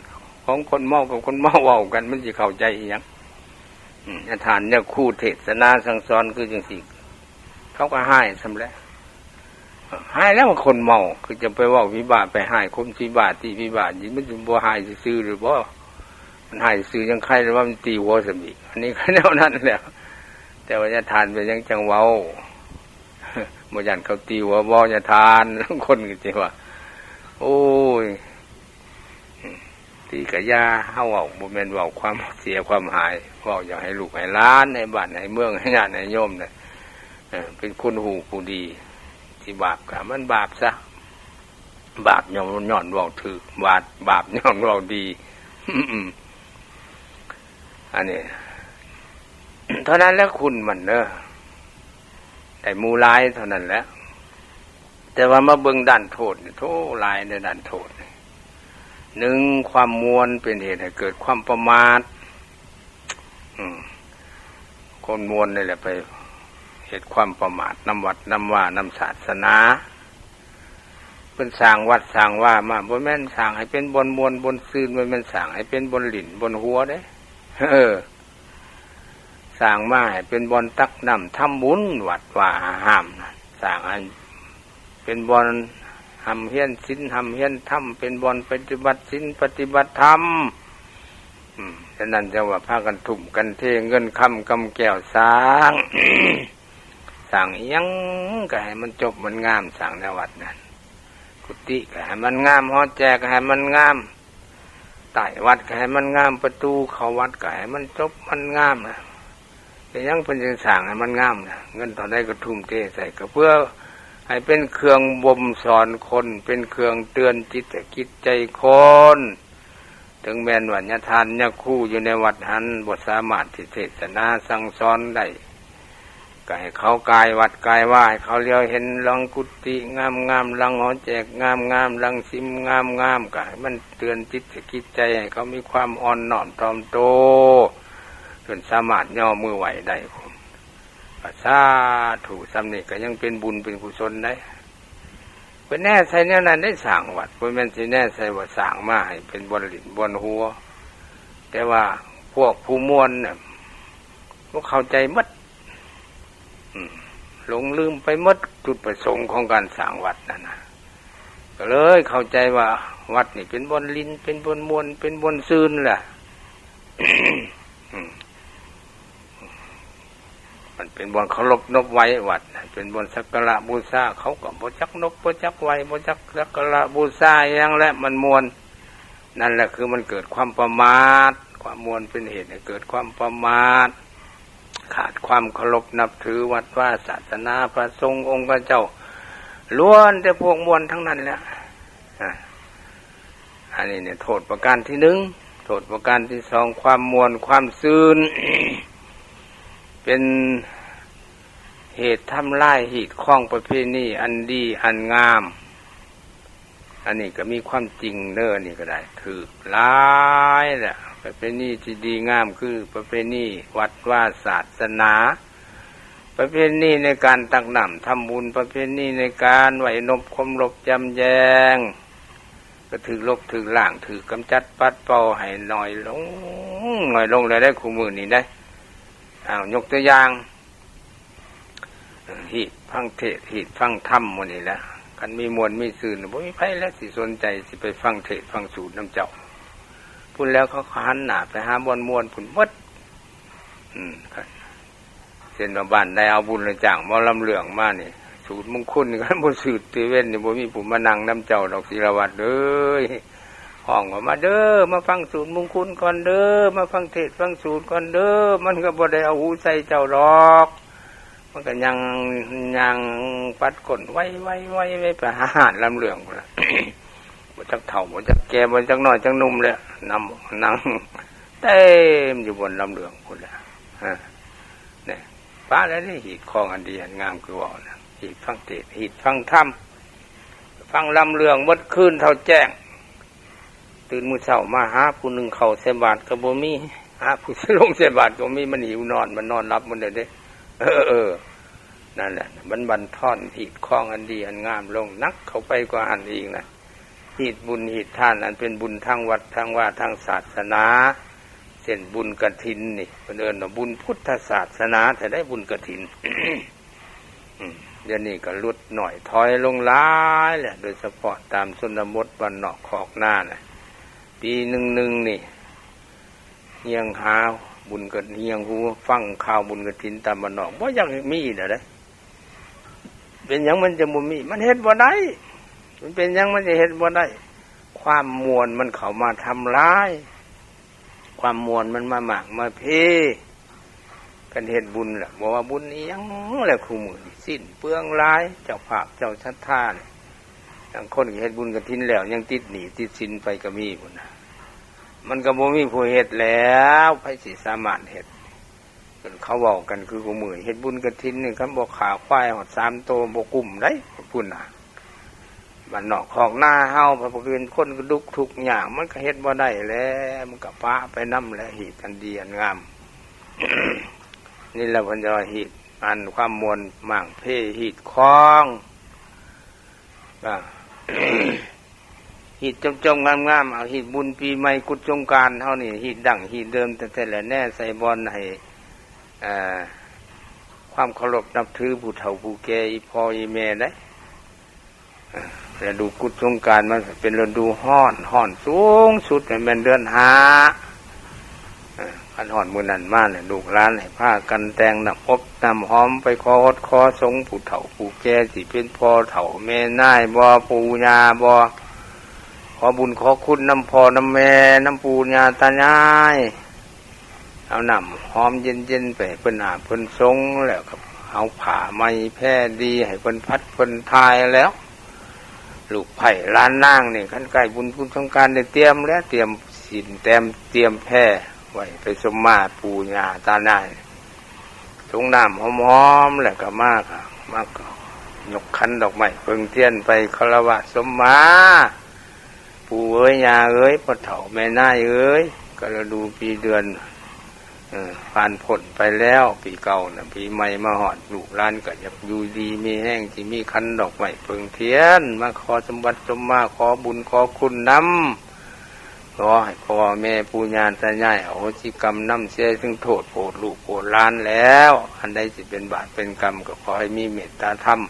ຂອງຄົນເມົາກັບຄົນເມົາເວົ້າກັນ ມັນຊິເຂົ້າໃຈອີ່ຫຍັງ? ອືມ ຍາທ່ານຍາຄູເທດສະໜາສັ່ງສອນຄືຈັ່ງຊີ້ ເຂົາກໍຮ້າຍສ່ຳແຫຼະ. ຮ້າຍແລ້ວ ຄົນເມົາ ຄືຈະໄປເວົ້າຜີບ້າ ໄປຮ້າຍຄົນຜີບ້າ ຕີຜີບ້າ ມັນຊິບໍ່ຮ້າຍຊື່ໆຫຼືບໍ່? ມັນຮ້າຍຊື່ຍັງໄຄແລ້ວວ່າມັນຕີຫົວຊ້ຳອີກ. ອັນນີ້ກໍແນວນັ້ນແຫຼະ. ແຕ່ວ່າຍາທ່ານເປັນຫຍັງຈັ່ງເວົ້າ? ບໍ່ຢ້ານເຂົາຕີຫົວບໍ່ ຍາທ່ານ? ລາງຄົນກໍຊິວ່າ ໂອ້ຍ ຕີກະຢ່າ ເຮົາເວົ້າບໍ່ແມ່ນເວົ້າຄວາມເສຍຄວາມຫາຍ ເວົ້າຢາກໃຫ້ລູກໃຫ້ຫຼານ ໃຫ້ບ້ານໃຫ້ເມືອງ ໃຫ້ຍາດໃຫ້ໂຍມນະ ເອີ ເປັນຄົນຮູ້ຜູ້ດີ. ຊິບາບກະມັນບາບຊະ ບາບຍ້ອນ ຍ້ອນເວົ້າຖືກ ບາບ ບາບຍ້ອນເວົ້າດີ. ອັນນີ້ ເທົ່ານັ້ນແຫຼະ ຄຸນມັນເດີ. ໄດ້ໝູ່ຫຼາຍເທົ່ານັ້ນແຫຼະ. ແຕ່ວ່າມາເບິ່ງດ້ານໂທດນີ້ ໂທ້ ຫຼາຍໃນດ້ານໂທດນີ້. ໜຶ່ງ, ຄວາມມ່ວນເປັນເຫດໃຫ້ເກີດຄວາມປະໝາດ. ອືມ ຄົນມ່ວນນີ້ແຫຼະໄປເຮັດຄວາມປະໝາດນຳວັດນຳວານຳສາສະໜາ. ເພິ່ນສ້າງວັດສ້າງວາມາ ບໍ່ແມ່ນສ້າງໃຫ້ເປັນບ່ອນມ່ວນບ່ອນຊື່ນ, ບໍ່ແມ່ນສ້າງໃຫ້ເປັນບ່ອນຫຼິ້ນບ່ອນຫົວເດ້. ເອີ ສ້າງມາໃຫ້ເປັນບ່ອນຕັກນ້ຳທຳບຸນ ວັດວາອາຮາມ, ສ້າງໃຫ້ເປັນບ່ອນຮ່ຳຮຽນສິນຮ່ຳຮຽນທຳ, ເປັນບ່ອນປະຕິບັດສິນປະຕິບັດທຳ. ອືມ ສະນັ້ນຈັ່ງວ່າພາກັນທຸ່ມກັນເທເງິນຄຳກຳແກ້ວສ້າງ, ສ້າງອີ່ຫຍັງກໍໃຫ້ມັນຈົບມັນງາມ, ສ້າງແນວວັດນັ້ນ. ກຸຕິກໍໃຫ້ມັນງາມ, ຫໍແຈກໍໃຫ້ມັນງາມ, ໃຕ້ວັດກໍໃຫ້ມັນງາມ, ປະຕູເຂົ້າວັດກໍໃຫ້ມັນຈົບມັນງາມນະ. ເປັນຫຍັງເພິ່ນຈຶ່ງສ້າງໃຫ້ມັນງາມນະ? ເງິນເທົ່າໃດກໍທຸ່ມເທໃສ່ ກໍເພື່ອໃຫ້ເປັນເຄື່ອງບົ່ມສອນຄົນ, ເປັນເຄື່ອງເຕືອນຈິດໃຈ ຈິດໃຈຄົນ. ເຖິງແມ່ນວ່າຍາທ່ານຍາຄູຢູ່ໃນວັດຫັ້ນ ບໍ່ສາມາດທີ່ເທດສະໜາສັ່ງສອນໄດ້, ກໍໃຫ້ເຂົາກາຍວັດກາຍວາ, ໃຫ້ເຂົາຫຼຽວເຫັນຫຼັງກຸຕິງາມໆ, ຫຼັງຫໍແຈກງາມໆ, ຫຼັງສິມງາມໆ, ກໍໃຫ້ມັນເຕືອນຈິດໃຈ ຈິດໃຈ ໃຫ້ເຂົາມີຄວາມອ່ອນນ້ອມຖ່ອມໂຕ ຈົນສາມາດຍໍມືໄຫວ້ໄດ້. ກໍສາທຸ, ສ່ຳນີ້ກໍຍັງເປັນບຸນເປັນກຸສົນໄດ໋. ເພິ່ນແນໃສ່ແນວນັ້ນໄດ້ ສ້າງວັດ, ບໍ່ແມ່ນຊິແນໃສ່ວ່າສ້າງມາໃຫ້ເປັນບ່ອນຫຼິ້ນບ່ອນຫົວ. ແຕ່ວ່າພວກຜູ້ມ່ວນນະ ບໍ່ເຂົ້າໃຈໝົດ, ອືມ ຫຼົງລືມໄປໝົດຈຸດປະສົງຂອງການສ້າງວັດນັ້ນນະ, ກໍເລີຍເຂົ້າໃຈວ່າວັດນີ້ເປັນບ່ອນຫຼິ້ນ ເປັນບ່ອນມ່ວນ ເປັນບ່ອນຊື່ນແຫຼະ. ອືມ ມັນເປັນບ່ອນເຄົາລົບນົບໄຫວ້, ວັດເປັນບ່ອນສັກກາລະບູຊາ, ເຂົາກໍບໍ່ຈັກນົບ ບໍ່ຈັກໄຫວ້ ບໍ່ຈັກສັກກາລະບູຊາອີ່ຫຍັງແຫຼະ, ມັນມ່ວນ. ນັ້ນແຫຼະຄືມັນເກີດຄວາມປະໝາດ, ຄວາມມ່ວນເປັນເຫດໃຫ້ເກີດຄວາມປະໝາດ, ຂາດຄວາມເຄົາລົບນັບຖືວັດວາສາສະໜາ, ພະສົງອົງຄະເຈົ້າ, ລ້ວນແຕ່ພວກມ່ວນທັງນັ້ນແຫຼະ. ອາ ອັນນີ້ນີ້ໂທດປະການທີໜຶ່ງ. ໂທດປະການທີສອງ ຄວາມມ່ວນຄວາມຊື່ນ ເປັນເຫດທຳລາຍຮີດຄອງປະເພນີອັນດີອັນງາມ. ອັນນີ້ກໍມີຄວາມຈິງເດີ, ອັນນີ້ກໍໄດ້ຖືກຫຼາຍແຫຼະ. ປະເພນີທີ່ດີງາມຄືປະເພນີວັດວາສາສະໜາ, ປະເພນີໃນການຕັກນ້ຳທຳບຸນ, ປະເພນີໃນການໄຫວ້ນົບຄົມລົບຈຳແຈງ, ກໍຖືກລົບຖືກລ້າງ ຖືກກຳຈັດປັດເປົ່າໃຫ້ໜ້ອຍລົງ ໜ້ອຍລົງແລ້ວເດ້ ຄູ່ມື້ນີ້ເດ້. ອ້າວ ຍົກຕົວຢ່າງ ຮີດຟັງເທດ ຮີດຟັງທຳໝູ່ນີ້ແຫຼະ, ຄັນມີມ່ວນມີຊື່ນ ບໍ່ມີໃຜແຫຼະຊິສົນໃຈ ຊິໄປຟັງເທດຟັງສູດນຳເຈົ້າ. ພຸ້ນແລ້ວເຂົາກໍຫັນໜ້າໄປຫາບ່ອນມ່ວນພຸ້ນໝົດ. ອືມ ເຊັ່ນວ່າບ້ານໃດເອົາບຸນລະຈ້າງໝໍລຳເລື່ອງມານີ້ ສູດມຸງຄຸນນີ້ ຄັນບໍ່ສູດຕະເວັນນີ້ ບໍ່ມີຜູ້ມານັ່ງນຳເຈົ້າດອກ ສີລະວັດເອີຍ. ຮ້ອງວ່າ ມາເດີ ມາຟັງສູດມຸງຄຸນກ່ອນເດີ ມາຟັງເທດຟັງສູດກ່ອນເດີ. ມັນກໍບໍ່ໄດ້ເອົາຫູໃສ່ເຈົ້າດອກ, ມັນກໍຍ່າງ ຍ່າງປັດກົ້ນໄວໆໆໄປຫາຮ້ານລຳເລື່ອງພຸ້ນລະ. ບໍ່ຈັກເຖົ້າ ບໍ່ຈັກແກ່ ບໍ່ຈັກນ້ອຍຈັກໜຸ່ມແລ້ວ, ນຳ ນັ່ງເຕັມຢູ່ບ່ອນລຳເລື່ອງພຸ້ນລະ. ແນ່ ປະແລ້ວນີ້ ຮີດຄອງອັນດີອັນງາມຄືເວົ້ານະ, ຮີດຟັງເທດ ຮີດຟັງທຳ ຟັງລຳເລື່ອງໝົດຄືນເທົ່າແຈ້ງ. ຕື່ນມື້ເຊົ້າມາຫາຜູ້ໜຶ່ງເຂົ້າໃສ່ບາດກໍບໍ່ມີ, ຫາຜູ້ສິລົງໃສ່ບາດກໍບໍ່ມີ, ມັນຫິວນອນ ມັນນອນຫຼັບໝົດແລ້ວເດ້. ເອີ ເອີ ນັ້ນແຫຼະ ມັນບັນທອນຮີດຄອງອັນດີອັນງາມລົງໜັກເຂົ້າໄປກວ່າຫັ້ນອີກນະ. ຮີດບຸນຮີດທານອັນເປັນບຸນທາງວັດທາງວາທາງສາສະໜາ ເຊັ່ນບຸນກະຖິນນີ້ ເພິ່ນເອີ້ນວ່າບຸນພຸດທະສາສະໜາແທ້ໃດ ບຸນກະຖິນ. ອືມ ດຽວນີ້ກໍຫຼຸດໜ້ອຍຖອຍລົງຫຼາຍແຫຼະ, ໂດຍສະເພາະຕາມຊົນນະບົດບ້ານນອກຄອກນານະ. ປີໜຶ່ງໆນີ້ ຮຽງຫາບຸນກະ ຮຽງຫູຟັງຂ່າວບຸນກະຖິນຕາມບ້ານນອກ ບໍ່ຢາກມີແລ້ວເດ້. ເປັນຫຍັງມັນຈະບໍ່ມີ? ມັນເຮັດບໍ່ໄດ້. ມັນເປັນຫຍັງມັນຈະເຮັດບໍ່ໄດ້? ຄວາມມ່ວນມັນເຂົ້າມາທຳລາຍ. ຄວາມມ່ວນມັນມາໝາກມາເພກັນເຮັດບຸນລະ, ບໍ່ວ່າບຸນອີ່ຫຍັງແຫຼະ ຄູ່ມື້ນີ້ສິ້ນເປືອງຫຼາຍ. ເຈົ້າພາບເຈົ້າສັດທານີ້ ບາງຄົນກໍເຮັດບຸນກະຖິນແລ້ວ ຍັງຕິດໜີ້ຕິດສິນໄປກໍມີພຸ້ນນະ. ມັນກໍບໍ່ມີຜູ້ເຮັດແລ້ວ, ໃຜຊິສາມາດເຮັດ? ເຂົາເວົ້າກັນຄືຄູ່ມື້ ເຮັດບຸນກະຖິນນີ້ ຄັນບໍ່ຂ້າຄວາຍຮອດສາມໂຕບໍ່ກຸ້ມໃດພຸ້ນນະ. ບ້ານນອກຄອກນາເຮົາ ເພາະວ່າເປັນຄົນກະດຸກທຸກຍາກ ມັນກະເຮັດບໍ່ໄດ້ແຫຼະ ມັນກະປະໄປນຳແຫຼະ ຮີດອັນດີອັນງາມ. ນີ້ແຫຼະເພິ່ນຈະວ່າຮີດ ອັນຄວາມມ່ວນໝ້າງເພ ຮີດຄອງ ອ່າ ຮີດຈົ່ມໆງາມໆ ເອົາຮີດບຸນປີໃໝ່ ກຸດສົງການເຮົານີ້ ຮີດດັ້ງຮີດເດີມແທ້ໆແຫຼະ ແນໃສ່ບ່ອນໃຫ້ ເອີ ຄວາມເຄົາລົບນັບຖືຜູ້ເຖົ້າຜູ້ແກ່ ອີ່ພໍ່ອີ່ແມ່ໄດ໋. ລະດູກຸດສົງການມັນເປັນລະດູຮ້ອນ ຮ້ອນສູງສຸດແມ່ນເດືອນຫ້າ. ຄັນຮອດມື້ນັ້ນມາແລ້ວ ລູກຫຼານໃຫ້ພາກັນແຕ່ງນ້ຳອົບນ້ຳຫອມ ໄປຂໍຫົດຂໍສົງຜູ້ເຖົ້າຜູ້ແກ່ ທີ່ເປັນພໍ່ເຖົ້າແມ່ຍາຍບໍ ປູ່ຍ່າບໍ ຂໍບຸນຂໍຄຸນນຳພໍ່ນຳແມ່ ນຳປູ່ຍ່າຕາຍາຍ. ເອົານ້ຳຫອມເຢັນໆໄປໃຫ້ເພິ່ນອາບເພິ່ນສົງ ແລ້ວກໍເອົາຜ້າໃໝ່ແພດີໃຫ້ເພິ່ນພັດເພິ່ນຖ່າຍແລ້ວ. ລູກໃພ້ຫຼານນາງນີ້ ຄັນໃກ້ບຸນຄຸນສົງການໄດ້ຕຽມແລ້ວ ຕຽມສິນແຕ້ມຕຽມແພໄວ້ໄປສົມມາປູ່ຍ່າຕາຍາຍ ສົງນ້ຳຫອມໆ ແລ້ວກໍມາ ກໍມາຍົກຂັນດອກໄມ້ເຜິ້ງທຽນໄປຄາລະວະສົມມາ ປູ່ເອີຍ ຍ່າເອີຍ ພໍ່ເຖົ້າແມ່ຍາຍເອີຍ ກະລະດູປີເດືອນ ເອີ ຜ່ານພົ້ນໄປແລ້ວ ປີເກົ່ານະ ປີໃໝ່ມາຮອດ ລູກຫຼານກະຢາກຢູ່ດີມີແຮງ ຊິມີຂັນດອກໄມ້ເຜິ້ງທຽນ ມາຂໍສົມບັດສົມມາ ຂໍບຸນຂໍຄຸນນຳ ຂໍໃຫ້ພໍ່ແມ່ປູ່ຍ່າຕາຍາຍອະໂຫສິກຳນຳເສຍເຖິງໂທດ ໂປດລູກໂປດຫຼານແລ້ວ ອັນໃດຊິເປັນບາບເປັນກຳ ກໍຂໍໃຫ້ມີເມດຕາທຳ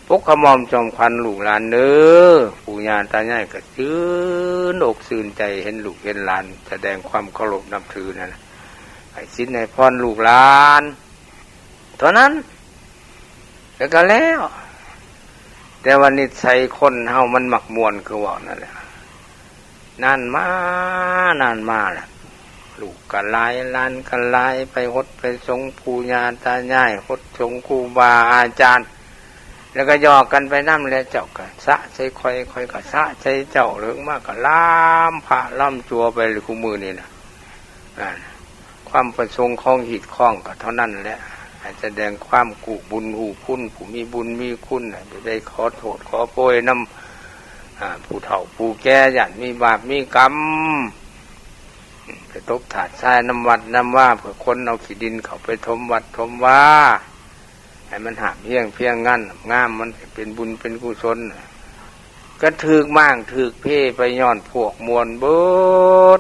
ປົກຂະໝອມຈອມຂວັນລູກຫຼານເດີ. ປູ່ຍ່າຕາຍາຍກໍຊື່ນອົກຊື່ນໃຈ ເຫັນລູກເຫັນຫຼານສະແດງຄວາມເຄົາລົບນັບຖືນັ້ນ ໃຫ້ສິນໃຫ້ພອນລູກຫຼານເທົ່ານັ້ນ ແລ້ວກໍແລ້ວ. ແຕ່ວ່ານິດໄສຄົນເຮົາມັນມັກມ່ວນຄືເວົ້ານັ້ນແຫຼະ. ນານມາ ນານມາລະ ລູກກະຫຼາຍ ຫຼານກະຫຼາຍ ໄປຫົດໄປສົງປູ່ຍ່າຕາຍາຍ ຫົດສົງຄູບາອາຈານ ແລ້ວກໍຫຍອກກັນໄປນຳແຫຼະ ເຈົ້າກະສະໃສ່ຂ້ອຍ ຂ້ອຍກະສະໃສ່ເຈົ້າ ເລິກມາກະລາມພະລາມຈົວໄປ ລະຄູ່ມື້ນີ້ນະ. ອາ ຄວາມປະສົງຂອງຮີດຄອງກໍເທົ່ານັ້ນແຫຼະ ໃຫ້ສະແດງຄວາມກູ້ບຸນຮູ້ຄຸນ ຜູ້ມີບຸນມີຄຸນ ໃຫ້ໄດ້ຂໍໂທດຂໍໂພຍນຳ ອາ ຜູ້ເຖົ້າຜູ້ແກ່ ຢ້ານມີບາບມີກຳ ໄປຕົບຖາດຊາຍນຳວັດນຳວາ ເພື່ອຄົນເອົາຂີ້ດິນເຂົ້າໄປຖົມວັດຖົມວາ ໃຫ້ມັນຫາບຮຽງພຽງງາມ ງາມ ມັນເປັນບຸນເປັນກຸສົນ ກະຖືກມ້າງຖືກເພໄປຍ້ອນພວກມ່ວນເບິ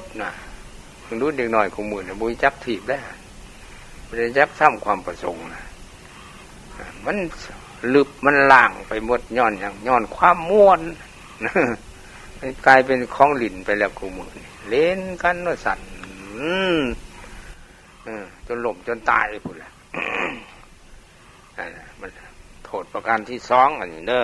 ດນະ. ເບິ່ງດູເດັກນ້ອຍຄູ່ມື້ນີ້ ບໍ່ຮູ້ຈັກທີບແລ້ວ ບໍ່ໄດ້ຈັກທຳຄວາມປະສົງນະ ມັນລຶບມັນລ້າງໄປໝົດ ຍ້ອນຫຍັງ? ຍ້ອນຄວາມມ່ວນ ມັນກາຍເປັນຂອງຫຼິ້ນໄປແລ້ວຄູ່ມື້ນີ້ ຫຼິ້ນກັນວ່າຊັ້ນ ເອີ ຈົນລົ້ມຈົນຕາຍພຸ້ນແຫຼະ. ອັນນັ້ນແຫຼະ ມັນໂທດປະການທີສອງ ອັນນີ້ເດີ.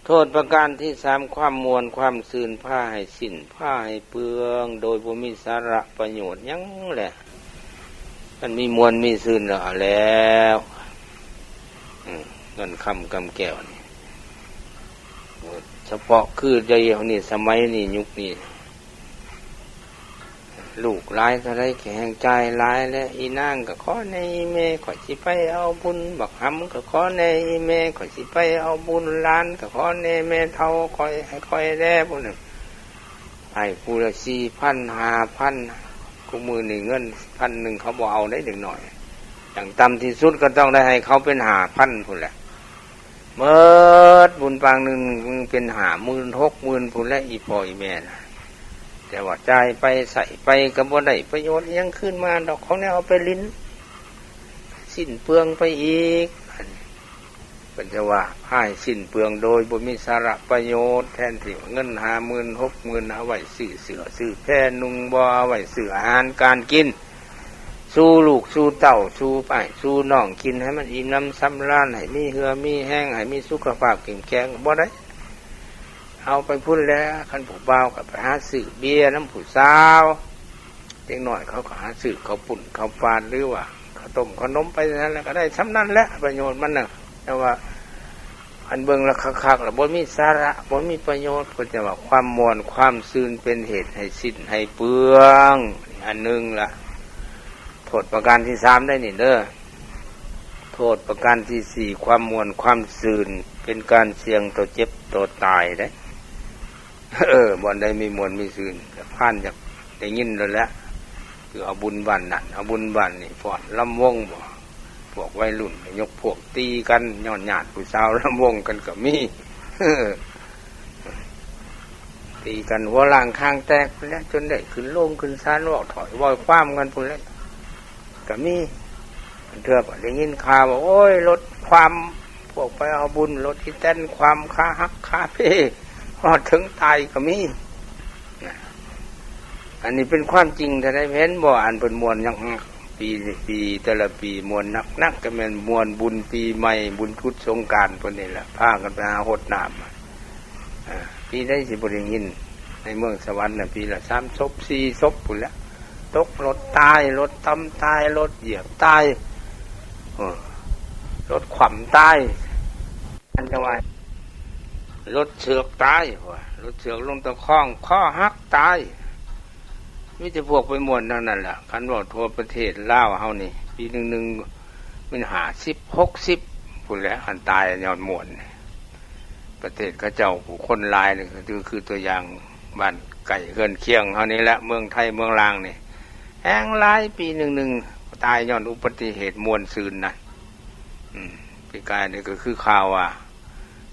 ໂທດປະການທີສາມ ຄວາມມ່ວນຄວາມຊື່ນ ພາໃຫ້ສິ້ນ ພາໃຫ້ເປືອງ ໂດຍບໍ່ມີສາລະປະໂຫຍດຫຍັງແຫຼະ. ມັນມີມ່ວນມີຊື່ນແລ້ວ ເອົາແລ້ວ ເງິນຄຳກຳແກ້ວນີ້ ສະເພາະຄືດຽວນີ້ ສະໄໝນີ້ ຍຸກນີ້ ລູກຫຼາຍເທົ່າໃດກໍແຮ່ງຈ່າຍຫຼາຍແຫຼະ. ອີນາງກໍຂໍແດ່ອີແມ່ ຂ້ອຍຊິໄປເອົາບຸນ, ບັກຫຳກໍຂໍແດ່ອີແມ່ ຂ້ອຍຊິໄປເອົາບຸນ, ຫຼານກໍຂໍແດ່ແມ່ເຖົ້າຂ້ອຍ ໃຫ້ຂ້ອຍແດ່. ຜູ້ໜຶ່ງໃຫ້ຜູ້ລະສີ່ພັນ ຫ້າພັນ ຄູ່ມື້ນີ້ເງິນພັນໜຶ່ງເຂົາບໍ່ເອົາເດ້ເດັກນ້ອຍ, ຢ່າງຕ່ຳທີ່ສຸດກໍຕ້ອງໄດ້ໃຫ້ເຂົາເປັນຫ້າພັນພຸ້ນແຫຼະ. ໝົດບຸນປາງໜຶ່ງເປັນຫ້າໝື່ນ ຫົກໝື່ນພຸ້ນແຫຼະ ອີ່ພໍ່ອີ່ແມ່ນະ. ແຕ່ວ່າຈ່າຍໄປໃຊ້ໄປກໍບໍ່ໄດ້ປະໂຫຍດຫຍັງຄືນມາດອກ ຂອງແນວເອົາໄປຫຼິ້ນ ສິ້ນເປືອງໄປອີກ. ເພິ່ນຈະວ່າພາໃຫ້ສິ້ນເປືອງໂດຍບໍ່ມີສາລະປະໂຫຍດ, ແທນທີ່ວ່າເງິນຫ້າໝື່ນ ຫົກໝື່ນ ເອົາໄວ້ຊື້ເສື້ອຊື້ແພນຸ່ງ ບໍ່ເອົາໄວ້ຊື້ອາຫານການກິນ ສູ່ລູກສູ່ເຕົ້າ ສູ່ອ້າຍສູ່ນ້ອງກິນ ໃຫ້ມັນອີ່ມໜຳສຳລານ ໃຫ້ມີເຫື່ອມີແຮງ ໃຫ້ມີສຸຂະພາບເຂັ້ມແຂງ ບໍ່ໄດ້. ເອົາໄປພຸ້ນແຫຼະ ຄັນຜູ້ບ່າວກໍໄປຫາຊື້ເບຍນຳຜູ້ສາວ, ເດັກນ້ອຍເຂົາກໍຫາຊື້ເຂົ້າປຸ້ນເຂົ້າປານ ຫຼືວ່າເຂົ້າຕົ້ມເຂົ້າໜົມໄປນັ້ນແຫຼະ ກໍໄດ້ສ່ຳນັ້ນແຫຼະ ປະໂຫຍດມັນນະ. ແຕ່ວ່າອັນເບິ່ງລະຄັກໆ ລະບໍ່ມີສາລະ ບໍ່ມີປະໂຫຍດ ເພິ່ນຈະວ່າຄວາມມ່ວນຄວາມຊື່ນເປັນເຫດໃຫ້ສິ້ນໃຫ້ເປືອງ ອັນໜຶ່ງລະ. ໂທດປະການທີສາມໄດ໋ນີ້ເດີ. ໂທດປະການທີສີ່ ຄວາມມ່ວນຄວາມຊື່ນ ເປັນການສ່ຽງຕໍ່ເຈັບຕໍ່ຕາຍເດ້. ເອີ ບ່ອນໃດມີມ່ວນມີຊື່ນ ພານຢາກໄດ້ຍິນໂລດແຫຼະ. ຄືເອົາບຸນບ້ານນັ້ນ ເອົາບຸນບ້ານນີ້ ຟ້ອນລຳວົງບໍ ພວກໄວລຸ້ນກໍຍົກພວກຕີກັນ ຍ້ອນຍາດຜູ້ສາວລຳວົງກັນກໍມີ. ຕີກັນຫົວລ້າງຄາງແຕກພຸ້ນແຫຼະ ຈົນໄດ້ຂຶ້ນໂລງຂຶ້ນສານ ເວົ້າຖ້ອຍເວົ້າຄວາມກັນພຸ້ນແຫຼະ ກໍມີ. ເທື່ອກໍໄດ້ຍິນຂ່າວວ່າ ໂອ້ຍ ລົດຄວ່ຳ ພວກໄປເອົາບຸນ ລົດອີແຕນຄວ່ຳ ຂາຫັກຂາເພ ຮອດເຖິງຕາຍກໍມີນະ. ອັນນີ້ເປັນຄວາມຈິງເທົ່າໃດ ເຫັນບໍ່? ອັນເພິ່ນມ່ວນໜັກໆ ປີ ປີ ແຕ່ລະປີມ່ວນໜັກໆ ກໍແມ່ນມ່ວນບຸນປີໃໝ່ ບຸນຢຸດສົງການເພິ່ນນີ້ແຫຼະ ພາກັນໄປຫາຫົດນ້ຳ. ອາ ປີໃດຊິບໍ່ໄດ້ຍິນ ໃນເມືອງສະຫວັນນະ ປີລະສາມສົບ ສີ່ສົບພຸ້ນແຫຼະ ຕົກລົດຕາຍ ລົດຕຳຕາຍ ລົດຢຽບຕາຍ ເອີ ລົດຂວ້ຳຕາຍ ອັນຕະວາຍ ລົດເຊືອກຕາຍ ວ່າ ລົດເຊືອກລົງຕະຄອງ ຄໍຫັກຕາຍ. ມີແຕ່ພວກໄປມ່ວນທັງນັ້ນແຫຼະ. ຄັນເວົ້າທົ່ວປະເທດລາວເຮົານີ້ ປີໜຶ່ງໆ ແມ່ນຫ້າສິບ ຫົກສິບພຸ້ນແຫຼະ ອັນຕາຍຍ້ອນມ່ວນ. ປະເທດເຂົາເຈົ້າຜູ້ຄົນຫຼາຍນີ້ ຄື ຄືຕົວຢ່າງບ້ານໃກ້ເຮືອນຄຽງເຮົານີ້ແຫຼະ ເມືອງໄທເມືອງລາງນີ້ ແຮ່ງຫຼາຍ ປີໜຶ່ງໆ ຕາຍຍ້ອນອຸບັດຕິເຫດມ່ວນຊື່ນນະ. ອືມ ປີກາຍນີ້ກໍຄືຂ່າວວ່າ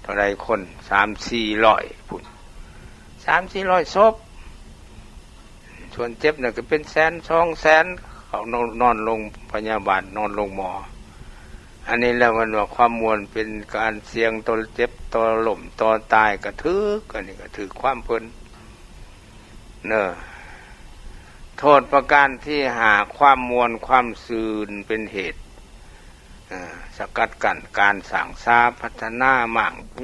ເທົ່າໃດຄົນ ສາມສີ່ຮ້ອຍພຸ້ນ ສາມສີ່ຮ້ອຍສົບ. ສ່ວນເຈັບນັ້ນກໍເປັນແສນສອງແສນ ເຂົານອນ ນອນໂລງພະຍາບານ ນອນໂລງໝໍ. ອັນນີ້ແຫຼະເພິ່ນວ່າ ຄວາມມ່ວນເປັນການສ່ຽງຕໍ່ເຈັບ ຕໍ່ລົ້ມ ຕໍ່ຕາຍ ກະຖືກ ອັນນີ້ກະຖືກຄວາມເພິ່ນເນີ. ໂທດປະການທີຫ້າ ຄວາມມ່ວນຄວາມຊື່ນເປັນເຫດ ສະກັດກັ້ນການສ້າງສາພັດທະນາມ້າງເພ